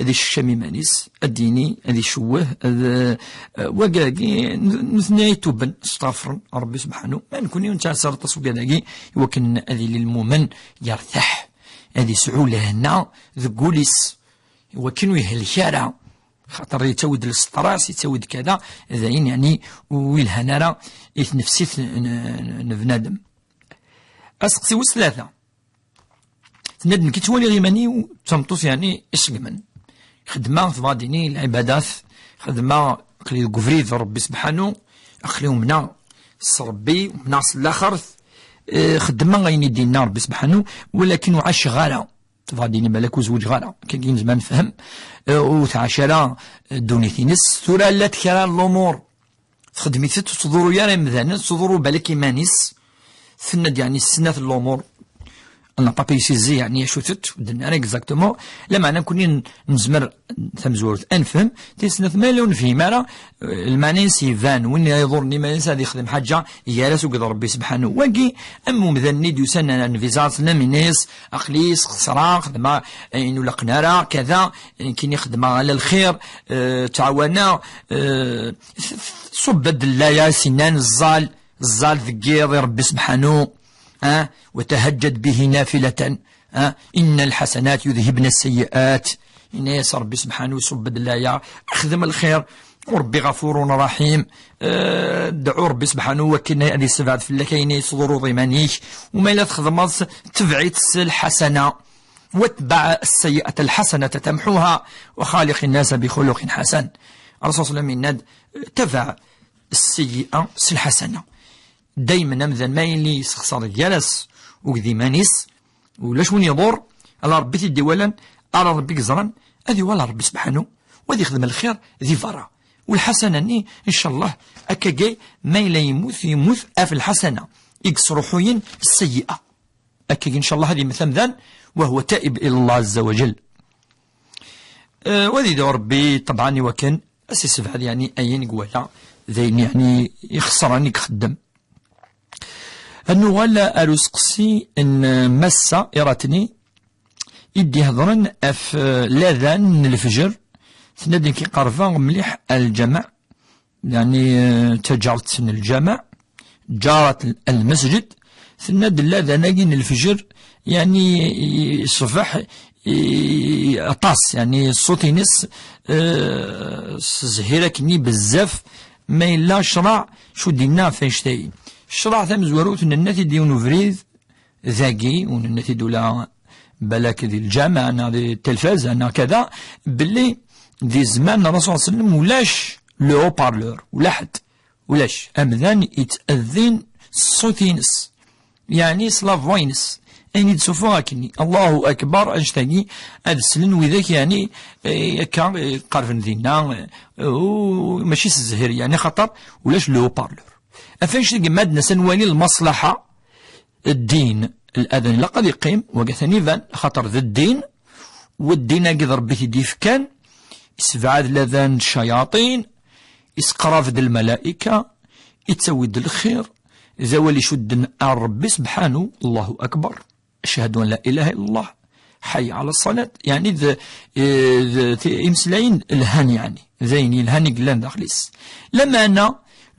ad icekkam iman-is, ad d-yini, ad icewweh, ad, eh, wagagi, n-, nutni ay tuben, sṭafren Rebbi subḥanu. Ma nekkni ur nettɛassa ara aṭas wagad-agi, i wakken ad yili lmumen yertaḥ, ad yesɛu lehna deg wul-is, i wakken ur yehlek ara. Xaṭer yettawi-d lestras, yettawi-d kada, d ayen, yeɛni, ur yelhan ara i tnefsit n, n, n bnadem. Aseqsi wis tlata. Tenna-d, nekk ttwaliɣ iman-iw d tameṭṭut, yeɛni, iṣeggmen. Xedmeɣ, tebɣa ad d-tini, lɛibadat, xedmeɣ, aql-i deg ubrid n Rebbi sebḥanu, aql-i umneɣ s Rebbi, umneɣ s laxert, eh, xedmeɣ ayen i d-yenna Rebbi sebḥanu, walakin ur ɛaceɣ ara. Tebɣa ad d-tini, balak ur zewǧeɣ ara. Akkagi nezmer nefhem, eh, ur tɛac ara ddunit-ines. Tura llant kra n lumuṛ txeddem-itent, ur tḍurru ara imdanen, ur tḍurru balak iman-is. Tenna-d, yeɛni, snat n lumuṛ. On n'a pas précisé, yeɛni, acu-tent, ur d-tenni ara exactement. Lameɛna nekkni n-, nezmer tamezwarut ad nefhem. Tis snat, ma yella ur nefhim ara, eh, lmeɛna-ines iban, win iḍurren iman-is ad yexdem ḥaǧa gar-as akked Rebbi sebḥanu. Wagi, am umdan-nni d-yusan ar Nnbi ṣalla Llahu ɛalayhi wa sallam, yenna-yas, aql-i sxeṣreɣ, xedmeɣ ayen ur laqen ara, kada, nekkini xedmeɣ ala lxir, eh, ttɛawaneɣ, eh, ṣubb-d llaya s-innan ẓẓal, ẓẓal deg yiḍ i Rebbi sebḥanu, ah, وتهجد به نافلة, ah, إن الحسنات يذهبن السيئات. Yenna-yas Rebbi sebḥanu, ṣubb-d llaya, xdem lxir, Rebbi ɣafurun raḥim, eh, dɛu Rebbi sebḥanu wakken ad yessebɛed fell-ak ayen i tettḍurruḍ iman-ik, u ma yella txedmeḍ-t, tebɛ-it s lḥasana. واتبع السيئة الحسنة تمحها وخالق الناس بخلق حسن. Ṛṛasul ṣalla Llahu ɛalayhi wa sallam yenna-d, tabeɛ sseyyi'a s lḥasana. Daymen amdan ma yili yessexṣer gar-as akked iman-is, ulac win iḍur, ala Ṛebbi i t-id-iwalan, ala Ṛebbi i yeẓran, ad iwala Ṛebbi sebḥanu, u ad yexdem lxir di beṛṛa. U lḥasana-nni, ncallah, akkagi, ma yella yemmut, yemmut ɣef lḥasana i yesṛuḥuyen sseyyi'a. Akkagi, ncallah, ad yemmet amdan, وهو تائب إلى الله عز وجل. Eh, u ad yedɛu Ṛebbi, ṭebɛan, i wakken ad s-yessebɛed, yeɛni, ayen i iwala d ayen, yeɛni, ixeṣren i ixeddem. Ad nuɣal ar useqsi n, eh, Massa Iratni i d-ihedṛen ɣef, eh, ladan n lefjer. Tenna-d, nekk qerbeɣ mliḥ ar lǧameɛ, yeɛni, eh, taǧaret n lǧameɛ, ǧaret lmasǧid. Tenna-d, ladan-agi n lefjer, yeɛni, i-, ṣṣbeḥ, i-, aṭas, yeɛni, ṣṣut-ines, eh, s zzhir akkenni bezzaf, ma yella ccṛeɛ, acu d-yenna ɣef annect-agi. Ccṛeɛ tamezwarut, nenna-t-id yiwen ubrid, dagi, u nenna-t-id ula balak di lǧameɛ neɣ di telfaz neɣ kada, belli di zzman n Ṛṛasul ṣalla Llahu ɛalayhi wa sallam ulac le haut-parleur, ula ḥedd, ulac amdan yettadin s ṣṣut-ines, yeɛni s la voix-ines, ayen i d-ssufuɣ akkenni, Allahu akbar, annect-agi ad slen widak, yeɛni, eh, akka, eh, qerben dinna, eh, u mačči s zzhir, yeɛni xaṭer ulac le haut-parleur. Ɣef annect-agi ma d-nas ad nwali lmaṣlaḥa, ddin, ladan ilaq ad yeqqim, wagi atan iban, axaṭer d ddin, u ddin-agi d Ṛebbi i t-id-yefkan, Yessebɛad ladan n ccayaṭin, yesqrab-d lmalayika, yettawi-d lxir, d awal icudden ar Ṛebbi sebḥanu, Allahu akbar, ashhadu an la ilaha illallah, ḥayya ɛla ṣṣalat, yeɛni d, d, d imeslayen lhan, yeɛni d ayen yelhan i yellan daxel-is. Lameɛna,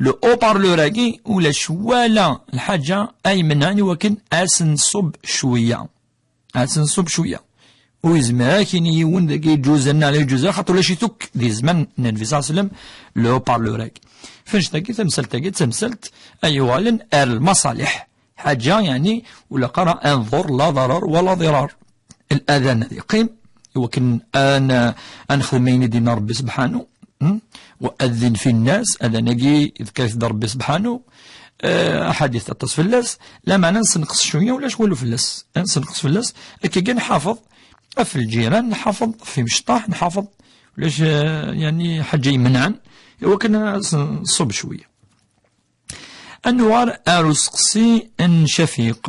le haut-parleur-agi ulac wala lḥaǧa ay menɛen i wakken ad s-nṣubb cwiya. Ad s-nṣubb cwiya. Ur yezmir ara ad k-yini yiwen dagi ǧuza neɣ la ǧuza, xaṭer ulac-it akk di zzman n Nnbi ṣalla Llahu ɛalayhi wa sallam, le haut-parleur-agi. F annect-agi, tamsalt-agi d tamsalt ay yuɣalen ar lmaṣaliḥ. Ḥaǧa, yeɛni, ur ilaq ara ad nḍur la ḍarar wala ḍirar. Ladan ad yeqqim, i wakken ad n-, ad nexdem ayen i d-yenna Ṛebbi sebḥanu. Hmm? Wa addin fi nnas, adan-agi iḍekker-it-id Ṛebbi sebḥanu, eh, aḥadit aṭas fell-as, lameɛna ad nessenqes cwiya, ulac walu fell-as. Ad nessenqes fell-as, akka kan nḥafeḍ ɣef lǧiran, nḥafeḍ ɣef imecṭaḥ, nḥafeḍ, ulac, eh, yeɛni ḥaǧa imenɛen, i wakken ad s-, nṣubb cwiya. Ad nuɣal ar useqsi n Cafiq.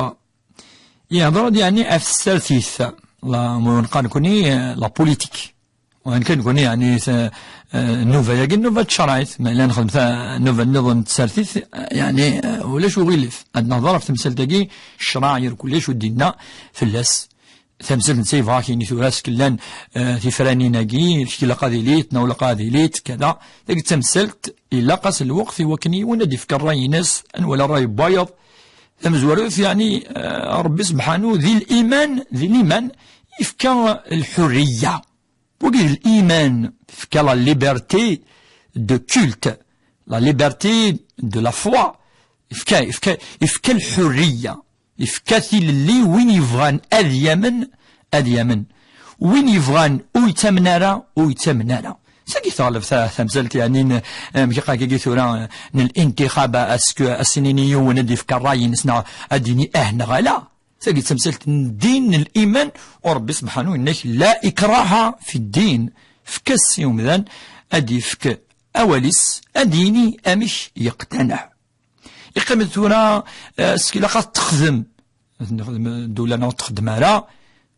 Yehder-d, yeɛni, ɣef tsertit, la, ma neqqar nekkni, eh, la politique. Wa kan nekkni, yeɛni, ta-, eh, nnuba-agi, nnuba n tcerɛit, ma yella nexdem ta-, nnuba nniḍen n tsertit, eh, yeɛni, eh, ulac uɣilif. Ad nehder ɣef temsalt-agi, ccṛeɛ irkul acu d-inna fell-as. Tamsalt netta yebɣa ad k-yini tura skellan, eh, tifranin-agi, ilaq ad ilit, neɣ ilaq ad ilit, kada. Tagi d tamsalt, ilaq-as lweqt i wakken yiwen ad d-ifk ṛṛay-ines, ad nwali ṛṛay n wayeḍ. Tamezwarut, yeɛni, eh, Ṛebbi sebḥanu, di liman, di liman, yefka lḥurriya. Wagi d liman, tefka la liberté de culte, la liberté de la foi, yefka, yefka, yefka lḥurriya, yefka tilelli, win yebɣan ad yamen, ad yamen. Win yebɣan ur yettamen ara, ur yettamen ara. Sagi teɣleb ta-, tamsalt, yeɛni, n, amek i qqaren tura, n lintixab, est-ce que ad s-nini yiwen ad d-yefk ṛṛay-ines neɣ ad d-yini ah neɣ ala. Tagi d tamsalt n ddin, n liman, u Ṛebbi sebḥanu yenna-k, "La ikraha fi ddin." Efk-as i umdan ad yefk awal-is, ad yini amek yeqtaneɛ. Iqqim-d tura, eh, s-, ilaq ad texdem. Ad nexdem ddula neɣ ur texdem ara.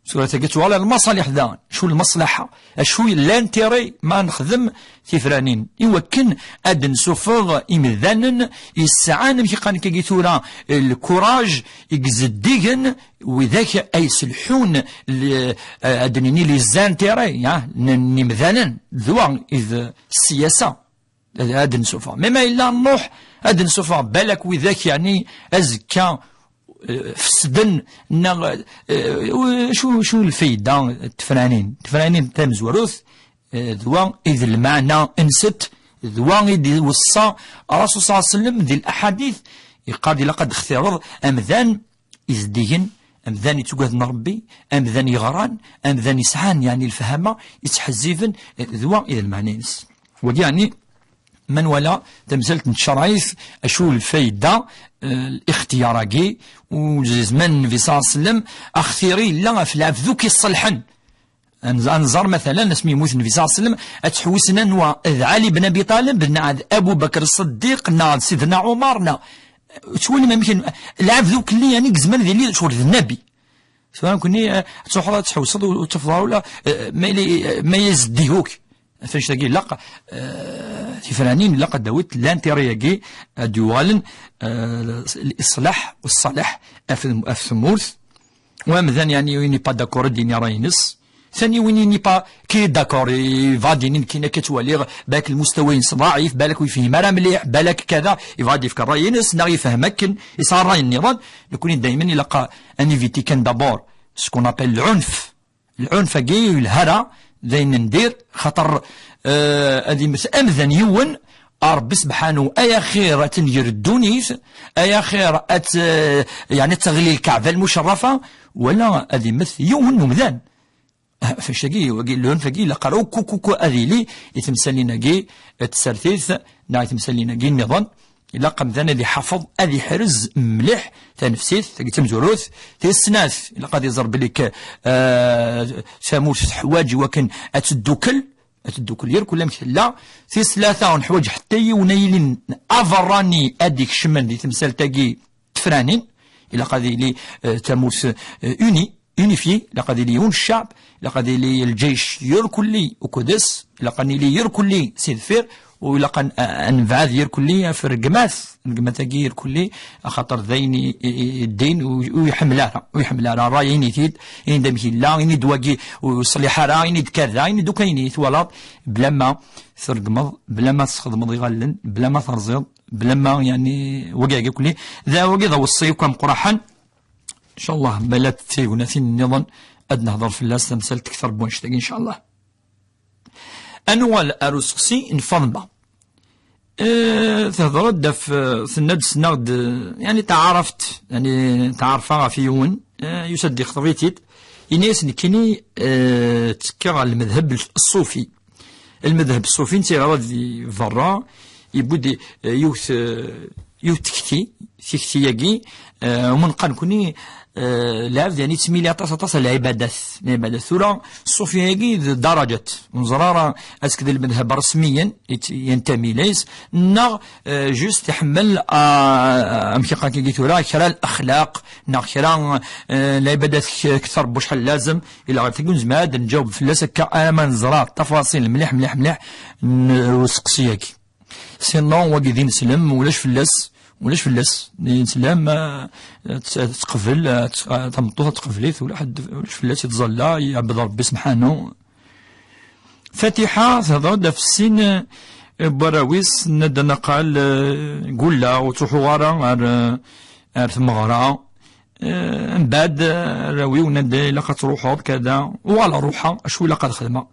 Tura tagi tuɣal ar lmaṣaliḥ daɣen. Acu lmaṣlaḥa? Acu l'intérêt ma nexdem tifranin? I wakken ad d-nessufeɣ imdanen yesɛan, amek i qqaren akkagi tura, lkuraj, i izeddigen, widak ay selḥun, l-, ad d-nini les intérêts, ya, n, n imdanen, d wa i d ssiyasa. Ad, ad d-nessufeɣ. Mi ma yella nruḥ, ad d-nessufeɣ balak widak, yeɛni, azekka, eh, fesden, neɣ, eh, acu, acu lfayda n tefranin? Tefranin tamezwarut, eh, d wa i d lmeɛna-nsent, d wa i d-iweṣṣa Rasul ṣalla Llahu ɛalayhi wa sallam di laḥadit, yeqqar-d ilaq ad d-textireḍ amdan izeddigen, amdan yettuggaden Ṛebbi, amdan yeɣran, amdan yesɛan, yeɛni, lefhama, yettḥezziben, eh, d wa i d lmeɛna-ines. Wagi, yeɛni, ma nwala tamsalt n tcerɛit, acu lfayda, eh, lixtiyar-agi, u zzman n Nnbi ṣalla Llahu ɛalayhi wa sallam, axtir-i yella ɣef lɛebd akk iṣelḥen. Ad nẓ-, ad nẓer, matalan, asmi yemmut Nnbi ṣalla Llahu ɛalayhi wa sallam, ad tḥewwsem anwa? D Ɛli ben Abi Ṭaleb, neɣ d Abu Bakr Ṣṣeddiq, neɣ d Sidna Ɛumar, neɣ, tettwalim amek n-, lɛebd akk-nni, yeɛni, deg zzman d yelli, ccɣel d Nnabi. Tura nekkni, eh, ad truḥeḍ ad tḥewwseḍ ur, ur tafeḍ ara ula, eh, ma yella, eh, ma yezdi-k. Ɣef annect-agi ilaq, eh, tifranin, ilaq ad d-awint l'intérêt-agi, ad d-yuɣalen, eh, liṣlaḥ u ṣṣalaḥ ɣef, ɣef tmurt. U amdan, yeɛni, win n'est pas d'accord ad d-yini ṛṛay-ines. Tani win n'est pas, qui est d'accord, yebɣa ad d-yini nekkini akka ttwaliɣ, balak lmustawa-ines ḍɛif, balak ur yefhim ara mliḥ, balak kada, yebɣa ad d-yefk ṛṛay-ines, neɣ yefhem akken, yesɛa ṛṛay nniḍen. Nekkni daymen ilaq ad n-éviter kan d'abord ce qu'on appelle lɛunf. Lɛunf-agi ur yelha ara d ayen n dir, xaṭer, eh, ad yemmet amdan yiwen, a Ṛebbi sebḥanu, ay axir ad tenger ddunit, ay axir ad t-, eh, yeɛni ad teɣli Lkaɛba Lmucerrafa, wala ad yemmet yiwen n umdan. Ah, f-, annect-agi, wagi, lɛunf-agi, ilaq ara ukku, ukku, ukku ad yili i temsalin-agi, eh, tsertit, neɣ i temsalin-agi nniḍen. Ilaq amdan ad iḥafeḍ, ad iḥrez mliḥ tanefsit, tagi d tamezwarut. Tis snat, ilaq ad iẓer belli k-, eh, tamurt teḥwaǧ i wakken ad teddukel, ad teddukel irkul amek tella. Tis tlata, ur neḥwaǧ ḥetta yiwen ad yilin aberrani ad ikecmen di temsalt-agi tefranin. Ilaq ad yili, eh, tamurt, eh, unie. unifié, ilaq ad yili yiwen ccɛeb, ilaq ad yili lǧayc irkelli ukud-s, ilaq ad nili irkelli si deffir, u ilaq ad, ad nebɛed irkelli ɣef rregmat, rregmat-agi irkelli, axaṭer d ayen i, i, i ddin u, u iḥemmel ara, u iḥemmel ara, ṛṛay ini-t-id, ini-d amek yella, ini-d wagi u ṣliḥ ara, ini-d kada, ini-d akk ayen i twalaḍ, blama tregmeḍ, blama tesxedmeḍ iɣallen, blama terẓiḍ, blama, yani, wagi, wagi kulli, da wagi d aweṣṣi akk ameqqraḥen. Incallah, ma llant tegnatin nniḍen, ad nehder fell-as tamsalt kter n wannect-agi, incallah. Ad nuɣal ar useqsi n Faḍma. Eh, tehder-d ɣef, eh, tenna-d, ssneɣ-d, eh, yani taɛraft, yani taɛerfa ɣef yiwen, eh, yusa-d yexṭeb-it-id, yenna-yas nekkini, eh, ttekkaɣ ɣer lmedheb ṣṣufi. Lmedheb ṣṣufi netta yeɣra di berra, yewwi-d, eh, yiwet, eh, yiwet tekti, tikti-agi, eh, umi neqqar nekkni, eh, lɛebd, yani, yettmili aṭas, aṭas ar lɛibadat, lɛibadat. Tura, ṣṣufi-agi d darajat. Ur neẓri ara est-ce que d lmedheb resmiyen i t-, yentami ilayes, neɣ, eh, juste iḥemmel, ah, amek iqqar-agi tura, kra n lexlaq, neɣ kra, eh, lɛibadat k-, kter n wacḥal lazem, ila ɣer tagi ur nezmir ad nǧaweb fell-as akka, arma neẓra tafaṣil mliḥ, mliḥ, mliḥ n useqsi-agi. Sinon, wagi d ineslem, ulac fell-as, ulac fell-as. D ineslem, ah, t-, teqbel, ah, t-, ah, tameṭṭut ad teqbel-it, ula ḥedd, ulac fell-as, yettẓalla, iɛebbed Ṛebbi subḥanu. Fatiḥa, tehder-d ɣef sin, eh, n warraw-is, tenna-d naqal, eh, gulleɣ, ur ttruḥuɣ ara ar, eh, ar tmeɣra. Eh, mbeɛd, eh, arraw-iw nnan-d ilaq ad truḥeḍ, kada, uɣaleɣ ruḥeɣ, acu ilaq ad xedmeɣ?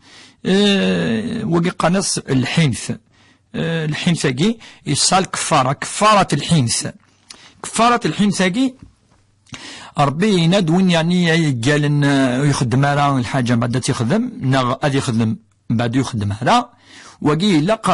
Eh, wagi qqaren-as lḥinth. Eh, lḥinth-agi yesɛa lkeffara, keffarat lḥinth. Keffarat lḥinth-agi, Ṛebbi yenna-d win, yeɛni, yeggalen, eh, ur ixeddem ara lḥaǧa mbeɛd ad tt-ixdem, neɣ ad ixdem mbeɛd ur ixeddem ara, wagi ilaq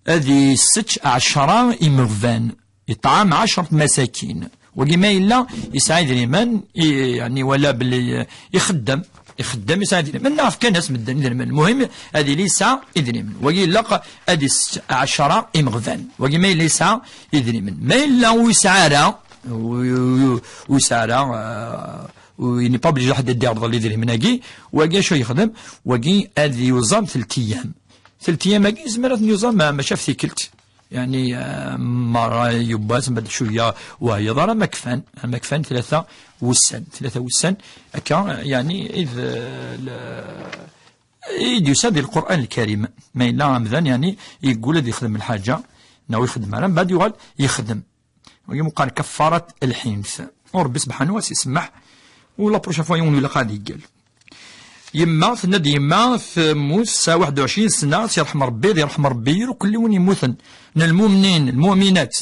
ad isečč ɛecṛa imeɣban, iṭɛam ɛecṛa masakin. Wagi ma yella yesɛa idrimen, i, yeɛni, wala belli, eh, ixeddem, ixeddem, yesɛa idrimen, neɣ fkan-as medden idrimen. Lmuhim, ad yili yesɛa idrimen. Wagi ilaq ad isečč ɛecṛa imeɣban. Wagi ma yella yesɛa idrimen. Ma yella ur yesɛi ara, ur, ur, ur yesɛi ara, euh, ur, il n'est pas obligé ḥedd ad d-yerḍel idrimen-agi. Wagi acu yexdem? Wagi ad yuẓam telt ayyam. Telt ayyam-agi yezmer ad ten-yuẓam, ma-, maca ɣef tikkelt. Yani, euh, merra yiwwas, mbeɛd cwiya ur yeɛyiḍ ara, ma kfan, ma kfan tlata wussan, tlata wussan, akka, yani, id, euh, le-, i d-yusa di Lqur'an Lkarim. Ma yella amdan, yani, yeggul ad yexdem lḥaǧa, neɣ ur ixeddem ara, mbeɛd yuɣal yexdem. Wagi meqqar kaffarat lḥinth. U Ṛebbi subḥanu ad s-isemmeḥ, u la prochaine fois yiwen ur ilaq ad yeggal. Yemma, tenna-d yemma, temmut, tesɛa waḥed u ɛecrin sna, ad tt-yerḥem Ṛebbi, ad yerḥem Ṛebbi irkelli win yemmuten, n lmumnin, lmuminat,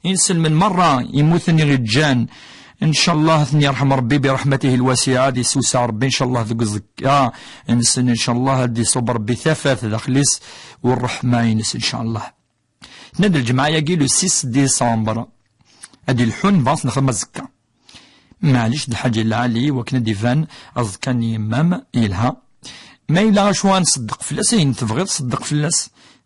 inselmen merra, yemmuten i ɣ-iǧǧan, ncallah ad ten-yerḥem Ṛebbi bi ṛeḥmatihi lwasiɛa, ad yessewseɛ Ṛebbi, ncallah, deg uẓekka-nsen, ncallah, ad d-iṣubb Ṛebbi tafat daxel-is, u ṛṛeḥma-ines, ncallah. Tenna-d lǧemɛa-agi, le six décembre, ad d-ilḥun, bɣa ad t-nexdem azekka. Maɛlic, d lḥaǧa lɛali, wakken ad d-iban aẓekka n yemma-m yelha. Ma yella acu ad nṣeddeq fell-as, ayen tebɣiḍ ṣeddeq fell-as.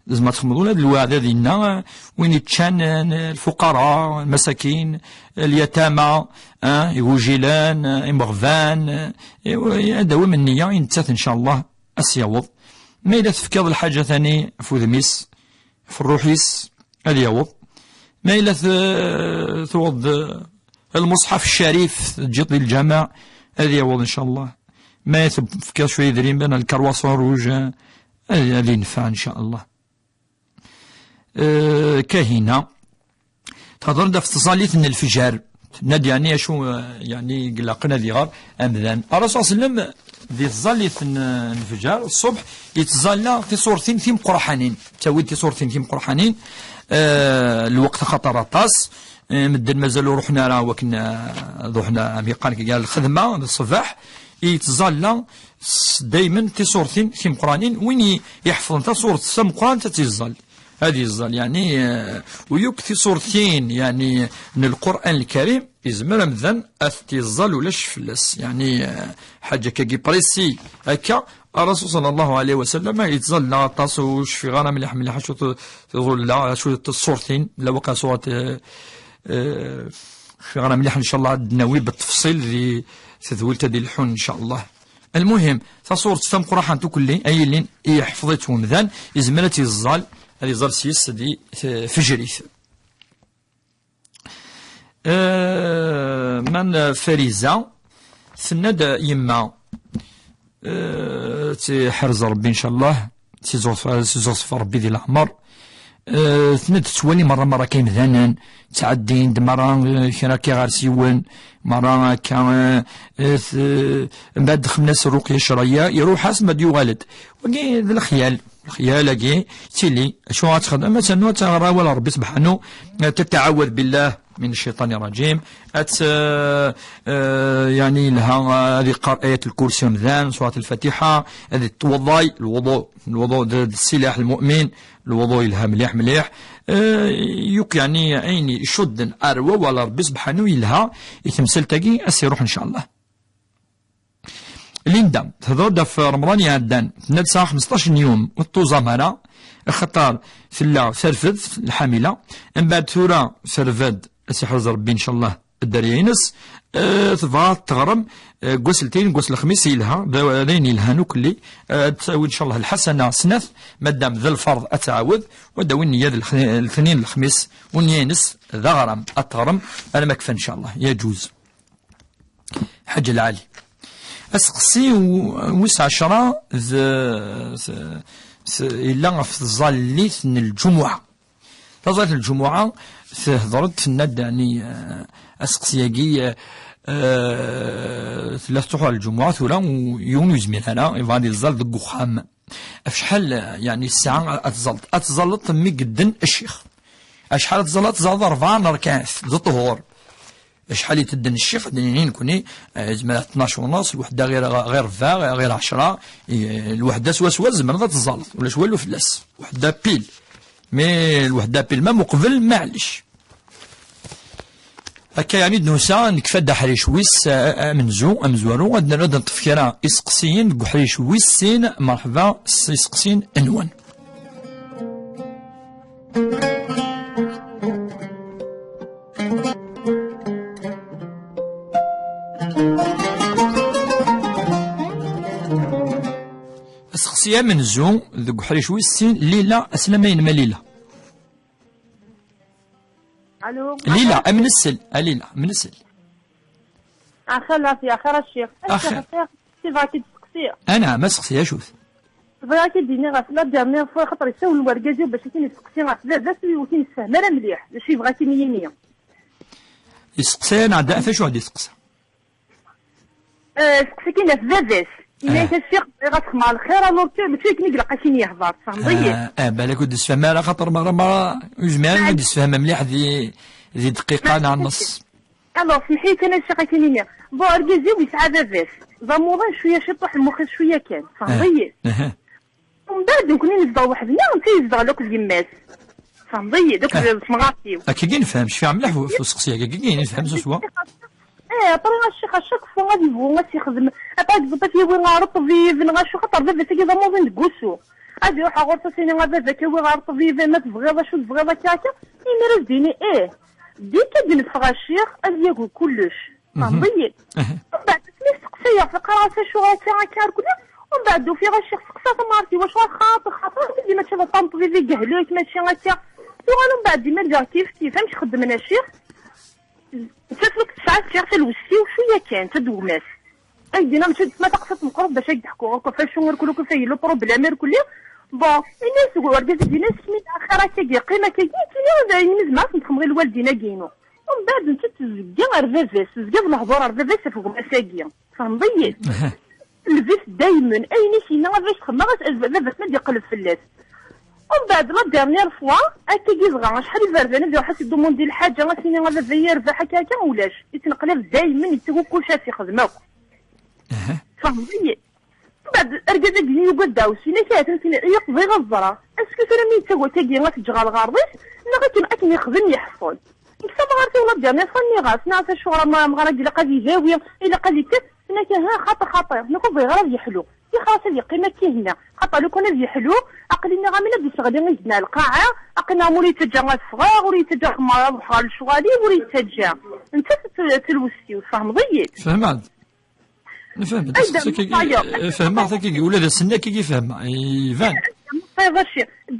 Tzemreḍ ad txedmeḍ ula d lweɛda dinna, win iččan, eh, lfuqara, lmasakin, lyatama, eh, igujilen, eh, imeɣban, eh, ad d-tawim nniya i nettat, ncallah, ad s-yaweḍ. Ma yella tefkiḍ lḥaǧa tani ɣef udem-is, ɣef ṛṛuḥ-is, ad yaweḍ. Ma yella t-, tuɣeḍ, eh, lmuṣḥaf ccarif, teǧǧiḍ di lǧameɛ, ad yaweḍ, ncallah. Ma tefkiḍ cwiya idrimen, lkarwaṣun ṛuj, eh, ad, ad yenfeɛ, ncallah. Eh, Kahina, Thedder-d ɣef tẓallit n lefjer. Tenna-d, yeɛni, acu, eh, yeɛni, ilaqen ad iɣer amdan. Ṛṛasul ṣalla Llahu ɛalayhi wa sallam, di tẓallit n, n lefjer, ṣṣubḥ, yettẓalla tiṣurtin timeqqraḥanin. Ttawi-d tiṣurtin timeqqraḥanin, eh, lweqt axaṭer aṭas, eh, medden mazal ur ruḥen ara wakken, eh, ad ruḥen, eh, am yeqqar, gar lxedma, d ṣṣbeḥ, yettẓalla s-, daymen tiṣurtin timeqqranin. Win i-, iḥefḍen taṣurt tameqqrant ad tt-iẓẓal. Ad iẓẓal, yeɛni, eh, u yakk tiṣurtin, yeɛni, n Lqur'an Lkarim, izmer amdan ad t-iẓẓal ulac fell-as. Yeɛni, eh, ḥaǧa akkagi précis, akka, Ṛṛasul ṣalla Llahu ɛalayhi wa sallam yettẓalla aṭas u ur cfiɣ ara mliḥ, mliḥ acu t-, tḍulla, acu tiṣurtin, lawaqi surat, eh, eh, ur cfiɣ ara mliḥ, ncallah, ad d-nawi bitefṣil di, Tedwilt ad ileḥḥun, ncallah. Lmuhim, taṣurt tameqqraḥant ukelli, ay ilin yeḥfeḍ-itt umdan, izmer ad tt-iẓẓal, ad iẓẓal s-yes di tfejrit. Eh, man Fariza, tenna-d yemma, eh, ad tt-iḥrez Rebbi, ncallah, ad tt-iẓẓef, ad tt-iẓẓef Rebbi di leɛmer. Eh, tenna-d tettwali merra, merra akka imdanen, ttɛeddin-d merra, eh, kra akka ɣer s yiwen, merra akka, eh, eh, t-, mbeɛd xemna-s rruqya ccṛayya, iruḥ-as, mbeɛd yuɣal-d. Wagi d lexyal, lexyal-agi, tili, acu ad txedem? Ad ternu ad taɣer awal Rebbi sebḥanu, eh, تتعوذ بالله من الشيطان الرجيم. Ad, eh, eh, يعني, yelha, eh, ad iqqar ayat lkursi amdan, surat lfatiḥa, ad ittwaḍay, lwuḍu, lwuḍu d, d ssilaḥ lmu'min, lwuḍu yelha mliḥ, mliḥ. Eh, yuk, yeɛni, ayen icudden ar wawal Rebbi sebḥanu yelha i temsalt-agi, ad s-iruḥ, ncallah. Linda, tehder-d ɣef Remḍan iɛeddan, tenna-d tesɛa xmesṭac n yum, ur tettuẓam ara, axaṭer tella terfed, lḥamila. Mbeɛd tura terfed, ad tt-iḥrez Rebbi, ncallah, dderya-ines. Eh, tebɣa ad teɣrem, eh, deg wass n letnayen, deg wass n lexmis, yelha, d, d ayen yelhan ukelli. Eh, ad tawi, ncallah, lḥasana snat, madam d lferḍ ad tɛawed, u ad tawi nniya d lex-, letnayen, lexmis, u nniya-ines d aɣram, ad teɣrem, arma kfa, ncallah, yaǧuz. Ḥaǧ Lɛali. Aseqsi w-, wis ɛecṛa d, s-, s-, yella ɣef tẓallit n lǧumuɛa. Taẓallit n lǧumuɛa tehder-d, tenna-d, yeɛni, eh, aseqsi-agi, eh, eh, tella tettruḥu ɣer lǧumuɛa tura, u yiwen ur yezmir ara, yebɣa ad iẓẓal deg uxxam. Ɣef acḥal, yeɛni, ssaɛa ad tẓalleḍ? Ad tẓalleḍ mi yedden ccix. Acḥal ad tẓalleḍ? Ad tẓalleḍ rebɛa n rrkaɛat d ṭṭhur. Acḥal itedden ccix, ad d-nini nekni, eh, yezmer ad tnac u nneṣ, lweḥda ɣir, ɣir rebɛa, ɣir ɛecṛa, eh, lweḥda swaswa tzemreḍ ad tẓalleḍ, ulac walu fell-as. Lweḥda pil. Mi lweḥda pil, ma muqbel, maɛlic. Akka, yeɛni, d-nusa, nekfa-d aḥric wis, eh, amenzu, amezwaru, ad n-, ad neṭṭef kra iseqsiyen deg uḥric wis sin, merḥba s iseqsiyen-nwen. Aseqsi amenzu deg uḥric wis sin, Lila, aslama-inem a Lila. Allô. Lila, am nesel, a Lila, am nesel. Axir, lafiya, axir a ccix. A ccix, axir. Axir, tibɣa ad k-id-steqsi. Anɛam, aseqsi, acu-t? Bɣiɣ ad k-id-iniɣ ɣef la dernière fois, xaṭer yessawel wergaz-iw bac ad k-in-isteqsi ɣef baba-s, ur k-in-yessefhem ara mliḥ d acu yebɣa ad k-in-yini. Yesteqsa-yaɣ neɣ d acu ad isteqsa? Eh, steqsi-k-in ɣef baba-s. Yenna-ak a ccix, bɣiɣ ad xedmeɣ lxir, alors que mačči akken i ilaq ad k-in-yehder, tfehmeḍ-iyi? Ah, ah, balak ur d-issefhem ara, xaṭer merra, merra, ur yezmir ara ad d-issefhem mliḥ di, di dqiqa neɣ nneṣ. Alors, smeḥ-iyi kan a ccix, ad k-in-iniɣ. Bon, argaz-iw yesɛa baba-s. D amuḍin cwiya, ciṭuḥ lmux-is cwiya kan. Tfehmeḍ-iyi? Ah, ah. Umbeɛd, nekkni nezdeɣ weḥd-neɣ, netta yezdeɣ akked yemma-s. Tfehmeḍ-iyi? D akked temɣart-iw. Akkagi nefhem, cfiɣ mliḥ ɣef useqsi-agi. Akkagi nefhem swaswa. Eh, après, a ccix, à chaque fois ad yebɣu ad s-yexdem. Après, ad yebɣu ad t-yawi ɣer ṭṭbib, neɣ acu, xaṭer baba-s-agi d amuḍin deg wusu. Ad iruḥ ɣur-s, ad s-yini, a baba, ad k-awiɣ ɣer ṭṭbib, ma tebɣiḍ acu tebɣiḍ akka, akka. Imir ad s-d-yini, ih. Deg ad d-neffeɣ a ccix, ad yagi kullec. Tfehmeḍ-iyi? Aha. Umbeɛd, asmi steqsayeɣ, qqareɣ-as acuɣer akka, akka, irkelli. Umbeɛd ufiɣ a ccix, seqsa tamɣart-iw, acuɣer xaṭi, xaṭi, akken dima teččiḍ ṭṭanṭ baba igehlek, mačči akka. Tuɣal umbeɛd dima rǧiɣ kif kif, amek xeddmen a ccix? Nettat ur tesɛa a ccix talwest-iw cwiya kan, d tadugmat. Ay d-yenna, mačči d ma taqsiṭ meqqret bac ad k-d-ḥkuɣ akk ɣef acu irkel akk, ɣef ayen yella uproblème irkelli. Bon, ini-as deg urgaz i d-yenna, asekmi axir akkagi, qqim akkagi, nekkini d ayen mi zemreɣ ad ten-xedmeɣ i lwaldin-agi-inu. Umbeɛd nettat tezga ar baba-s, tezga d lehdur ar baba-s ɣef gma-s-agi. Tfehmeḍ-iyi? Aha. Lbis daymen, ayen i s-yenna baba-s xedmeɣ-as, baba-s ma d-yeqleb fell-as. Umbeɛd, la dernière fois, akkagi dɣa, acḥal iberdan ad iruḥ ad s-idumundi lḥaǧa, ad s-yini a baba yerbeḥ akka, akka, ulac. Yettneqlab daymen, yettawi kullec ad t-ixdem akk. Aha. Tfehmeḍ-iyi? Mbeɛd, argaz-agi yugad daɛwessu-inek, ahat nekkini, iyyat, bɣiɣ ad ẓreɣ. Est-ce que tura mi yettagad tagi ad t-ǧǧeɣ ɣer lɣerḍ-is, neɣ akken, akken yexdem yeḥṣel? Nekk tamɣart-iw la dernière fois nniɣ-as, nniɣ-as acuɣer ama-, amɣar-agi ilaq ad idawi, ilaq ad ikkat, tenna-k, aha, xaṭi, xaṭi, nekk ur bɣiɣ ara ad yeḥlu. Tixer-as ad yeqqim akka ihenna. Xaṭer lukan ad yeḥlu, aql-i nniɣ-am ad d-iseɣli igenni ar lqaɛa, aql-i nniɣ-am ur yi-ttaǧǧa ad ffɣeɣ, ur yi-ttaǧǧa ad xemmeɣ, ad ruḥeɣ ɣer lecɣal-iw, ur yi-ttaǧǧa. Nettat d talwest-iw, tfehmeḍ-iyi-d? Fehmeɣ-d. Nefhem-d, asteqsi-agi, fehmeɣ-t akkagi, ula d ass-nni akkagi fehmeɣ, iban.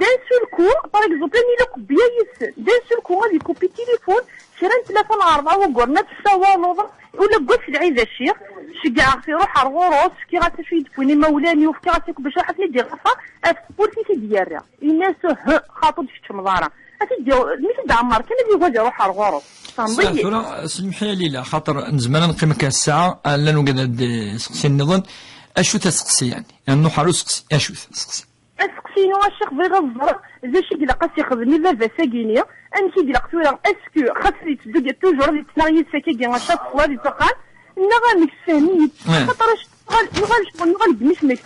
D'un seul coup, par exemple, ad yili qebya yis-sen. D'un seul coup, ad ikupi tilifun, kra n tlata neɣ rebɛa wagguren, ad tessawaleḍ, ula deg wass lɛid, a ccix, ceggɛeɣ-t iruḥ ar ɣur-s, fkiɣ-as acu i d-wwin imawlan-iw, fkiɣ-as akk bac ad ten-id-iɣafa, ɣef tewwurt i t-id-yerra. Ini-as, "Huh, xaṭu d-tkeččmeḍ ara." Ad t-id-yaw-, mi t-id-ɛemmer kan, ad yugi ad iruḥ ar ɣur-s. Tfehmeḍ-iyi? Tura, selmeḥ-iyi a Lila, xaṭer nezmer ad neqqim akka ssaɛa, ah, llan wigad ad d-, seqsi nniḍen. Acu-t aseqsi, yeɛni? Ad nruḥ ɣer useqsi. Acu-t aseqsi? Aseqsi-inu, a ccix, bɣiɣ ad ẓreɣ d acu i ilaq ad s-ixdem i baba-s-agi-ni, amek i ilaq tura, est-ce que xas ad yetteddu toujours ad yettnaɣ yid-s akkagi à chaque fois di ṭṭuqqan, neɣ amek, sefhem-iyi-d. Xaṭer ac-, nuɣal, nuɣal, nuɣal deg micmek.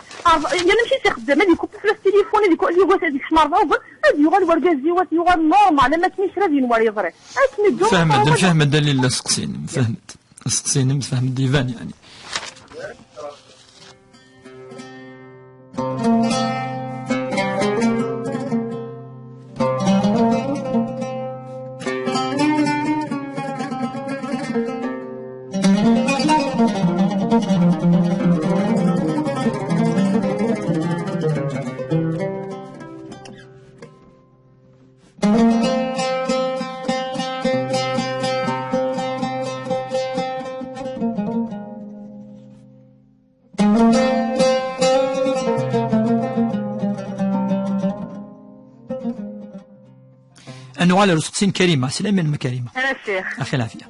Yerna amek i s-ixeddem, ad ikupi fell-as tilifun, ad iku-, ad yugi ad yekcem ar ɣur-s, ad yuɣal wergaz-iw, ad yuɣal normal, am akken i kra d yenwa yeḍri. Akken i ddun, fehmed, fehmed a Lila aseqsi-inem, fehmed. Aseqsi-inem, fehmed, iban, yeɛni. Ad nuɣal ar useqsi n Karima. Slam-im, Karima. Ala, Ccix. Axi lɛafya.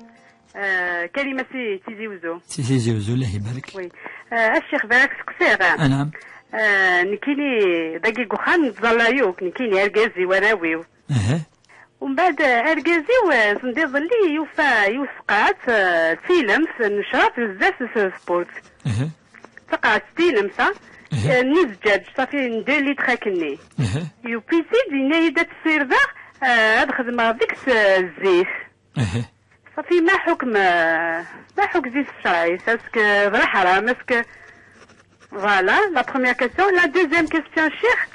Eh, Karima si Tizi Uzzu. Si Tizi Uzzu, Allah ibarek. Oui. Eh, a Ccix, bɣiɣ ad k-seqsiɣ. Ah, naam. Eh, nekkini dagi deg uxxam nettẓalla yakk, nekkini, argaz-iw, arraw-iw. Aha. Umbeɛd, eh, argaz-iw, eh, sendiḍelli yufa yiwet tqaɛet, eh, d tilemt, necraḍ zdat n tewwurt. Aha. Taqaɛet d tilemt, ha? Aha. Eh, n uzeǧǧaǧ, ṣafi n deux litres akkenni. Aha. Yewwi-tt-id, yenna-yi-d ad tt-ssirdeɣ, eh, ad xedmeɣ deg-s, eh, zzit. Aha. صافي، ما حكم، ما حكم زيت الشعيس؟ اسك ضرا حرام؟ اسك، voilà, la première question. La deuxième question, الشيخ،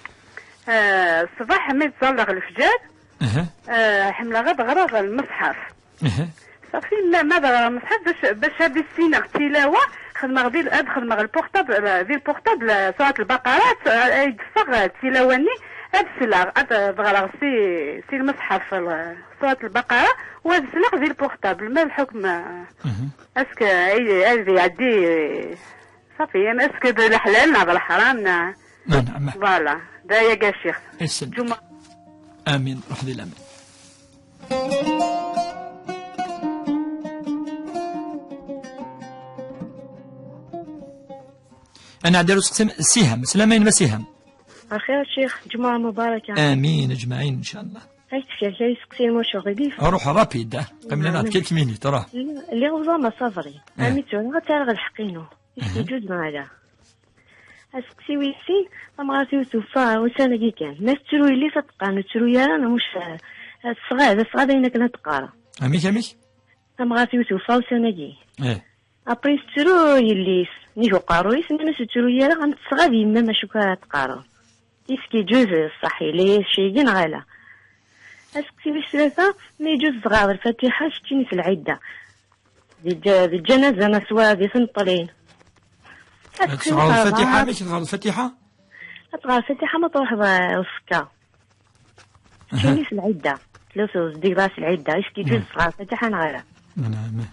آه، الصباح ملي تصلى الفجر، أها. آه، حملة غير تغرى المصحف. أها. صافي، ما، ما تغرى المصحف باش، باش هادي السينة التلاوة، خدمة غير، هاد خدمة غير البورتابل، آه، ديال البورتابل، آه، سورة البقرة، آه، يدفغ التلاوة ني، هاد السلعة، هاد تغرى سي، سي المصحف، آه، سورة البقرة، وهذا السلاح ذي البورتابل، ما الحكم؟ أها. اسك هذه يعدي؟ صافي، يعني اسك هذا الحلال ولا الحرام؟ نعم، نعم. فوالا، دا يا كاع الشيخ. يسلمك. جمعة. آمين، روح ذي الأمان. أنا عدالو سقسم سهام، سلامين ما سهام. الخير الشيخ، جمعة مباركة. آمين أجمعين إن شاء الله. هاي تفكر كي يسقسي المشوخ يديف. روح رابيد، آه. قم لنا نعم. كيلك مينيت، راه. اللي هو زعما صبري. آه. أمي تسوى، غتعرف الحقينو. أها. يجوز معايا. أسقسي ويسي، أما غاتي توفى وسنة كي كان. ما تسروي لي صدقان، تسروي أنا مش، آه، الصغار، الصغار دايما كنا تقارا. أميك، أميك؟ أما غاتي توفى وسنة كي. إيه. أبري تسرو يليس، نيجو قارو يس، ما نسو تسرو يالا، غنت صغار يما ما شو كتقارا. إسكي جوز الصحي، لي شي جن غالا. أسقسي ويس ثلاثة، ما يجوز صغار الفاتحة، شتيني في العدة. دي الج-، دي الجنازة نسوى دي سنطلين. تقرا الفاتحة، ماشي تقرا الفاتحة؟ تقرا الفاتحة ما تروح وسكا. أها. شنو في العدة؟ فلوس ديك راس العدة، إيش كي جوز أها. صغار، فاتحة نغيرها. نعم.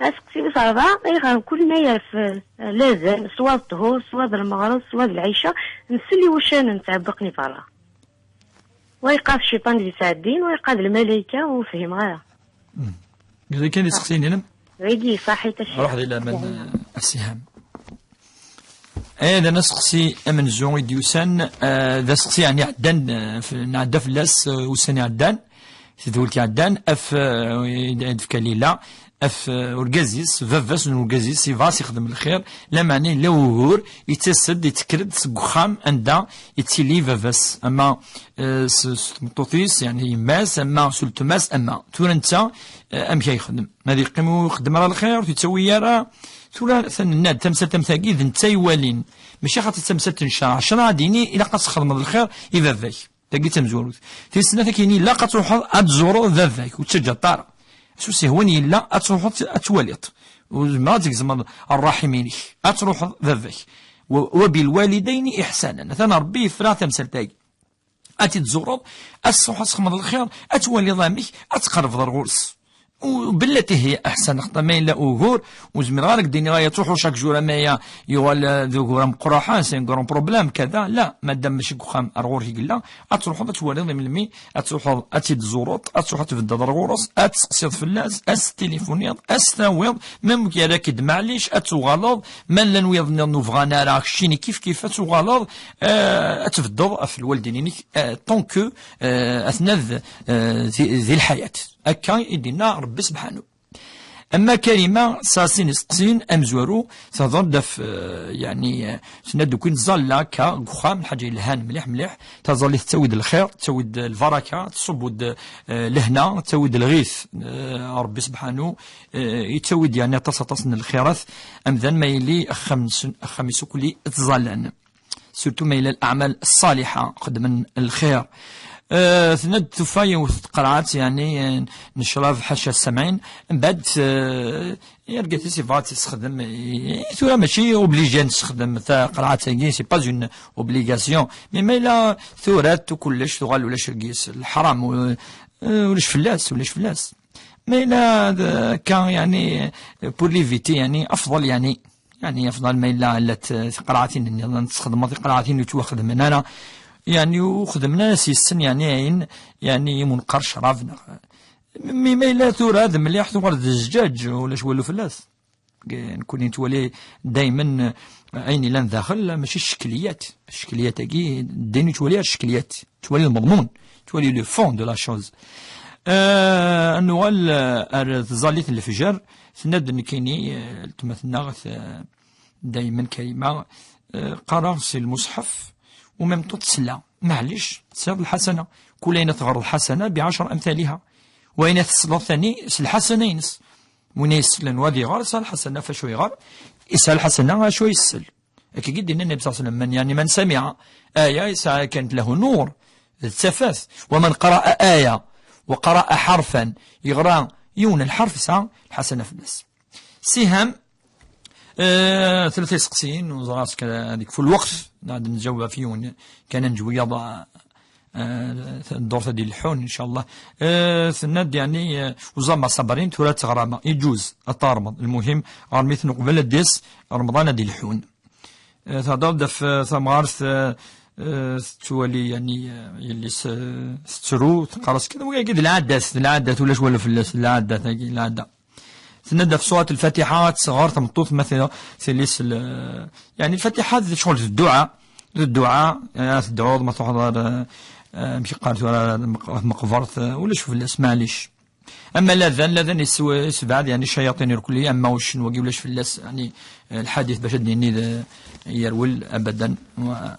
أسقسي وصافا، يغير كل ما يعرف، لازم، سوا الطهور، سوا المغرب، سوا العشاء، نسلي وشان نتعبقني برا. ويقاف الشيطان اللي ساعدين، ويقاف الملائكة، وفهم غير. مم. إذا كان يسقسيني أنا؟ غيدي، صحيت الشيخ. روح دي لمن، آه، السهام. إيه، d aseqsi amenzu i d-yusan, eh, d aseqsi yeɛni iɛeddan, eh, f-, nɛedda fell-as, eh, ussan iɛeddan, tedwilt iɛeddan, af, eh, i d-, i d-tefka Lila, af, eh, urgaz-is, baba-s n urgaz-is, yebɣa ad s-ixdem lxir, lameɛna yella wugur, yettas-d, yettekker-d seg uxxam anda yettili baba-s, ama, eh, s, s tmeṭṭut-is, yeɛni yemma-s, ama s uletma-s, ama. Tura netta, eh, amek ay yexdem? Ma ad yeqqim ur ixeddem ara lxir, ur t-yettawi ara. Tura, atan nenna-d tamsalt am tagi, d netta iwalin. Mačči xaṭi d tamsalt n ccṛeɛ. Ccṛeɛ ad d-yini, ilaq ad txedmeḍ lxir i baba-k. Tagi d tamezwarut. Tis snat, ad k-yini, ilaq ad truḥeḍ ad tzureḍ baba-k, ur ttaǧǧaḍ ara. S usehwan yella, ad truḥeḍ ad twaliḍ. Ur zmireḍ ad tgezmeḍ ṛṛaḥim-inek. Ad truḥeḍ baba-k. Wa-, wa bil walidayni iḥsanan. Atan Ṛebbi yefra tamsalt-agi. Ad t-id-tzureḍ, ad s-truḥeḍ ad txedmeḍ lxir, ad twaliḍ amek, ad tqerrbeḍ ar ɣur-s. U bellati hi aḥsan, xaṭer ma yella ugur, ur zmireɣ ara ad k-d-iniɣ aya, ad truḥeḍ chaque jour, ama aya yuɣal, eh, d ugur ameqqran, c'est un grand problème, kada. La, madam mačči deg uxxam, ar ɣur-k i yella, ad truḥeḍ ad twaliḍ i melmi, ad truḥeḍ ad t-id-tzureḍ, ad truḥeḍ ad tbeddeḍ ar ɣur-s, ad tseqsiḍ fell-as, ad s-tilifuniḍ, ad s-tawiḍ, même yerra-k-id maɛlic, ad tuɣaleḍ, ma llan wiyaḍ nniḍen ur bɣan ara, keččini kif kif, ad tuɣaleḍ, eh, ad tbeddeḍ ɣef lwaldin-inek, eh, tant que, eh, atnan d, eh, di, di lḥayat. Akka i d-yenna Ṛebbi sebḥanu. Ama Karima tesɛa sin iseqsiyen, amezwaru, tehḍer-d ɣef, eh, yeɛni, eh, tenna-d, nekkini nettẓalla akka deg uxxam, lḥaǧa yelhan mliḥ mliḥ, taẓallit tettawi-d lxir, tettawi-d lbaraka, tṣubb-d, eh, lehna, tettawi-d lɣit, eh, Ṛebbi sebḥanu, eh, yettawi-d yeɛni aṭas aṭas n lxirat, amdan ma yili axxam-nsen, axxam-is akk i ttẓallan. Surtout ma yella leɛmal ṣṣaliḥa, xedmen lxir. Eh, tenna-d tufa yiwet tqerɛet, yeɛni, eh, n ccrab ḥaca ssamɛin, mbeɛd, eh, argaz-is yebɣa ad tt-yessexdem, eh, tura mačči obligé ad nessexdem taqerɛet-agi, c'est pas une obligation. Mais ma yella tura-tt u kullec, tuɣal ulac deg-s leḥram, u-, eh, ulac fell-as, ulac fell-as. Ma yella d-, akka, yeɛni, pour l'éviter, yeɛni, afḍel, yeɛni, yeɛni, afḍel ma yella llant, eh, tiqerɛatin nniḍen, tesxedmeḍ tiqerɛatin ur ttwaxedmen ara, yeɛni, ur xedmen ara s yes-sen, yeɛni, ayen, yeɛni, i mu neqqar ccrab, neɣ, mi ma yella tura d mliḥ, tuɣal d zzǧaǧ, ulac walu fell-as. Nekkni nettwali daymen, eh, ayen yellan daxel, mačči ccekliyat. Ccekliyat-agi, ddin ur ttwali ara ccekliyat. Ttwali lmeḍmun, ttwali le fond de la chose. Eh, ad nuɣal, eh, ar tẓallit n lefjer, tenna-d nekkini, eh, letma-tneɣ, eh, daymen Karima, eh, qqareɣ si lmuṣḥef, u même temps tesla. Maɛlic, tesɛiḍ lḥasana. Kul ayen ad teɣreḍ lḥasana, bi ɛecra amtaliha. Wayen ad tesleḍ tani, s lḥasana-ines. Win ay yesslen u ad iɣer, yesɛa lḥasana ɣef wacu iɣer, yesɛa lḥasana ɣef wacu yessel. Akkagi i d-yenna Nnbi ṣalla Llahu ɛalayhi wa sallam, من، يعني، من سمع آية يسعى كانت له نور, d tafat. ومن قرأ آية وقرأ حرفا, yeɣra yiwen n lḥerf, yesɛa lḥasana fell-as. Siham, eh, tlata iseqsiyen, ur ẓriɣ ass-a ad yekfu lweqt, ad nǧaweb ɣef yiwen kan, ad neǧǧ wiyaḍ, eh, ddurt ad d-ileḥḥun, ncallah. Eh, tenna-d, yeɛni, eh, uẓamer Sabrin, tura ad teɣrem, iǧuz ad teɣrem. Lmuhim, ɣrem-iten uqbel ad d-yas Remḍan ad d-ileḥḥun. Eh, thedder-d ɣef, eh, tamɣart, eh, eh, tettwali, yeɛni, eh, yelli-s, eh, tettru, teqqar-as kan, wagi d lɛadat, d lɛadat, ulac walu fell-as, d lɛadat-agi, lɛada. Tenna-d ɣef surat Lfatiḥa, ad tesɣer tmeṭṭut ma tili, tili s l-, yeɛni, Lfatiḥa d ccɣel d dduɛa, d dduɛa, eh, ad tedɛuḍ, ma truḥeḍ ar, eh, amek yeqqar tura, ɣer tmeqbert, eh, ulac fell-as, maɛlic. Ama ladan, ladan yesw-, yessebɛad, yeɛni, ccayaṭin irkelli, ama uccen wagi ulac fell-as, yeɛni, eh, lḥadit bac ad d-nini d, yerwel abadan. Wa-,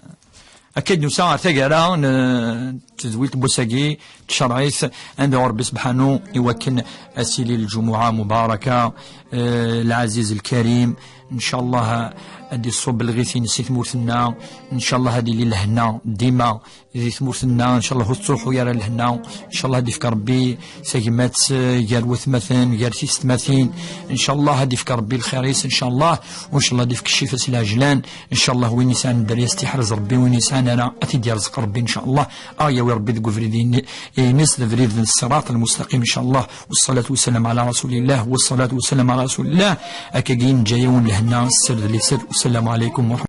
akka i d-nusa ɣer taggara n, n tedwilt n wass-agi, tcerɛit, anda Rebbi sebḥanu, i wakken ad tili lǧumuɛa mubaraka, eh, lɛaziz lkarim, ncallah ad iṣubb lɣit-ines i tmurt-nneɣ, ncallah ad yili lehna dima di tmurt-nneɣ, ncallah ur tettruḥu ara lehna, ncallah ad ifk Rebbi tagmat, eh, gar watmaten, gar tisetmatin, ncallah ad ifk Rebbi lxir-is, ncallah, u ncallah ad ifk ccif-is lɛejlan, ncallah win yesɛan dderya ad t-iḥrez Rebbi, win yesɛan ara ad t-id-yerzeq Rebbi, ncallah, ad yawi Rebbi deg ubrid-ines, d abrid n ṣṣirat lmustaqim, ncallah. والصلاة والسلام على رسول الله، والصلاة والسلام على رسول الله. Akkagi neǧǧa-yawen lehna, sser d liser. والسلام عليكم ورحمة الله.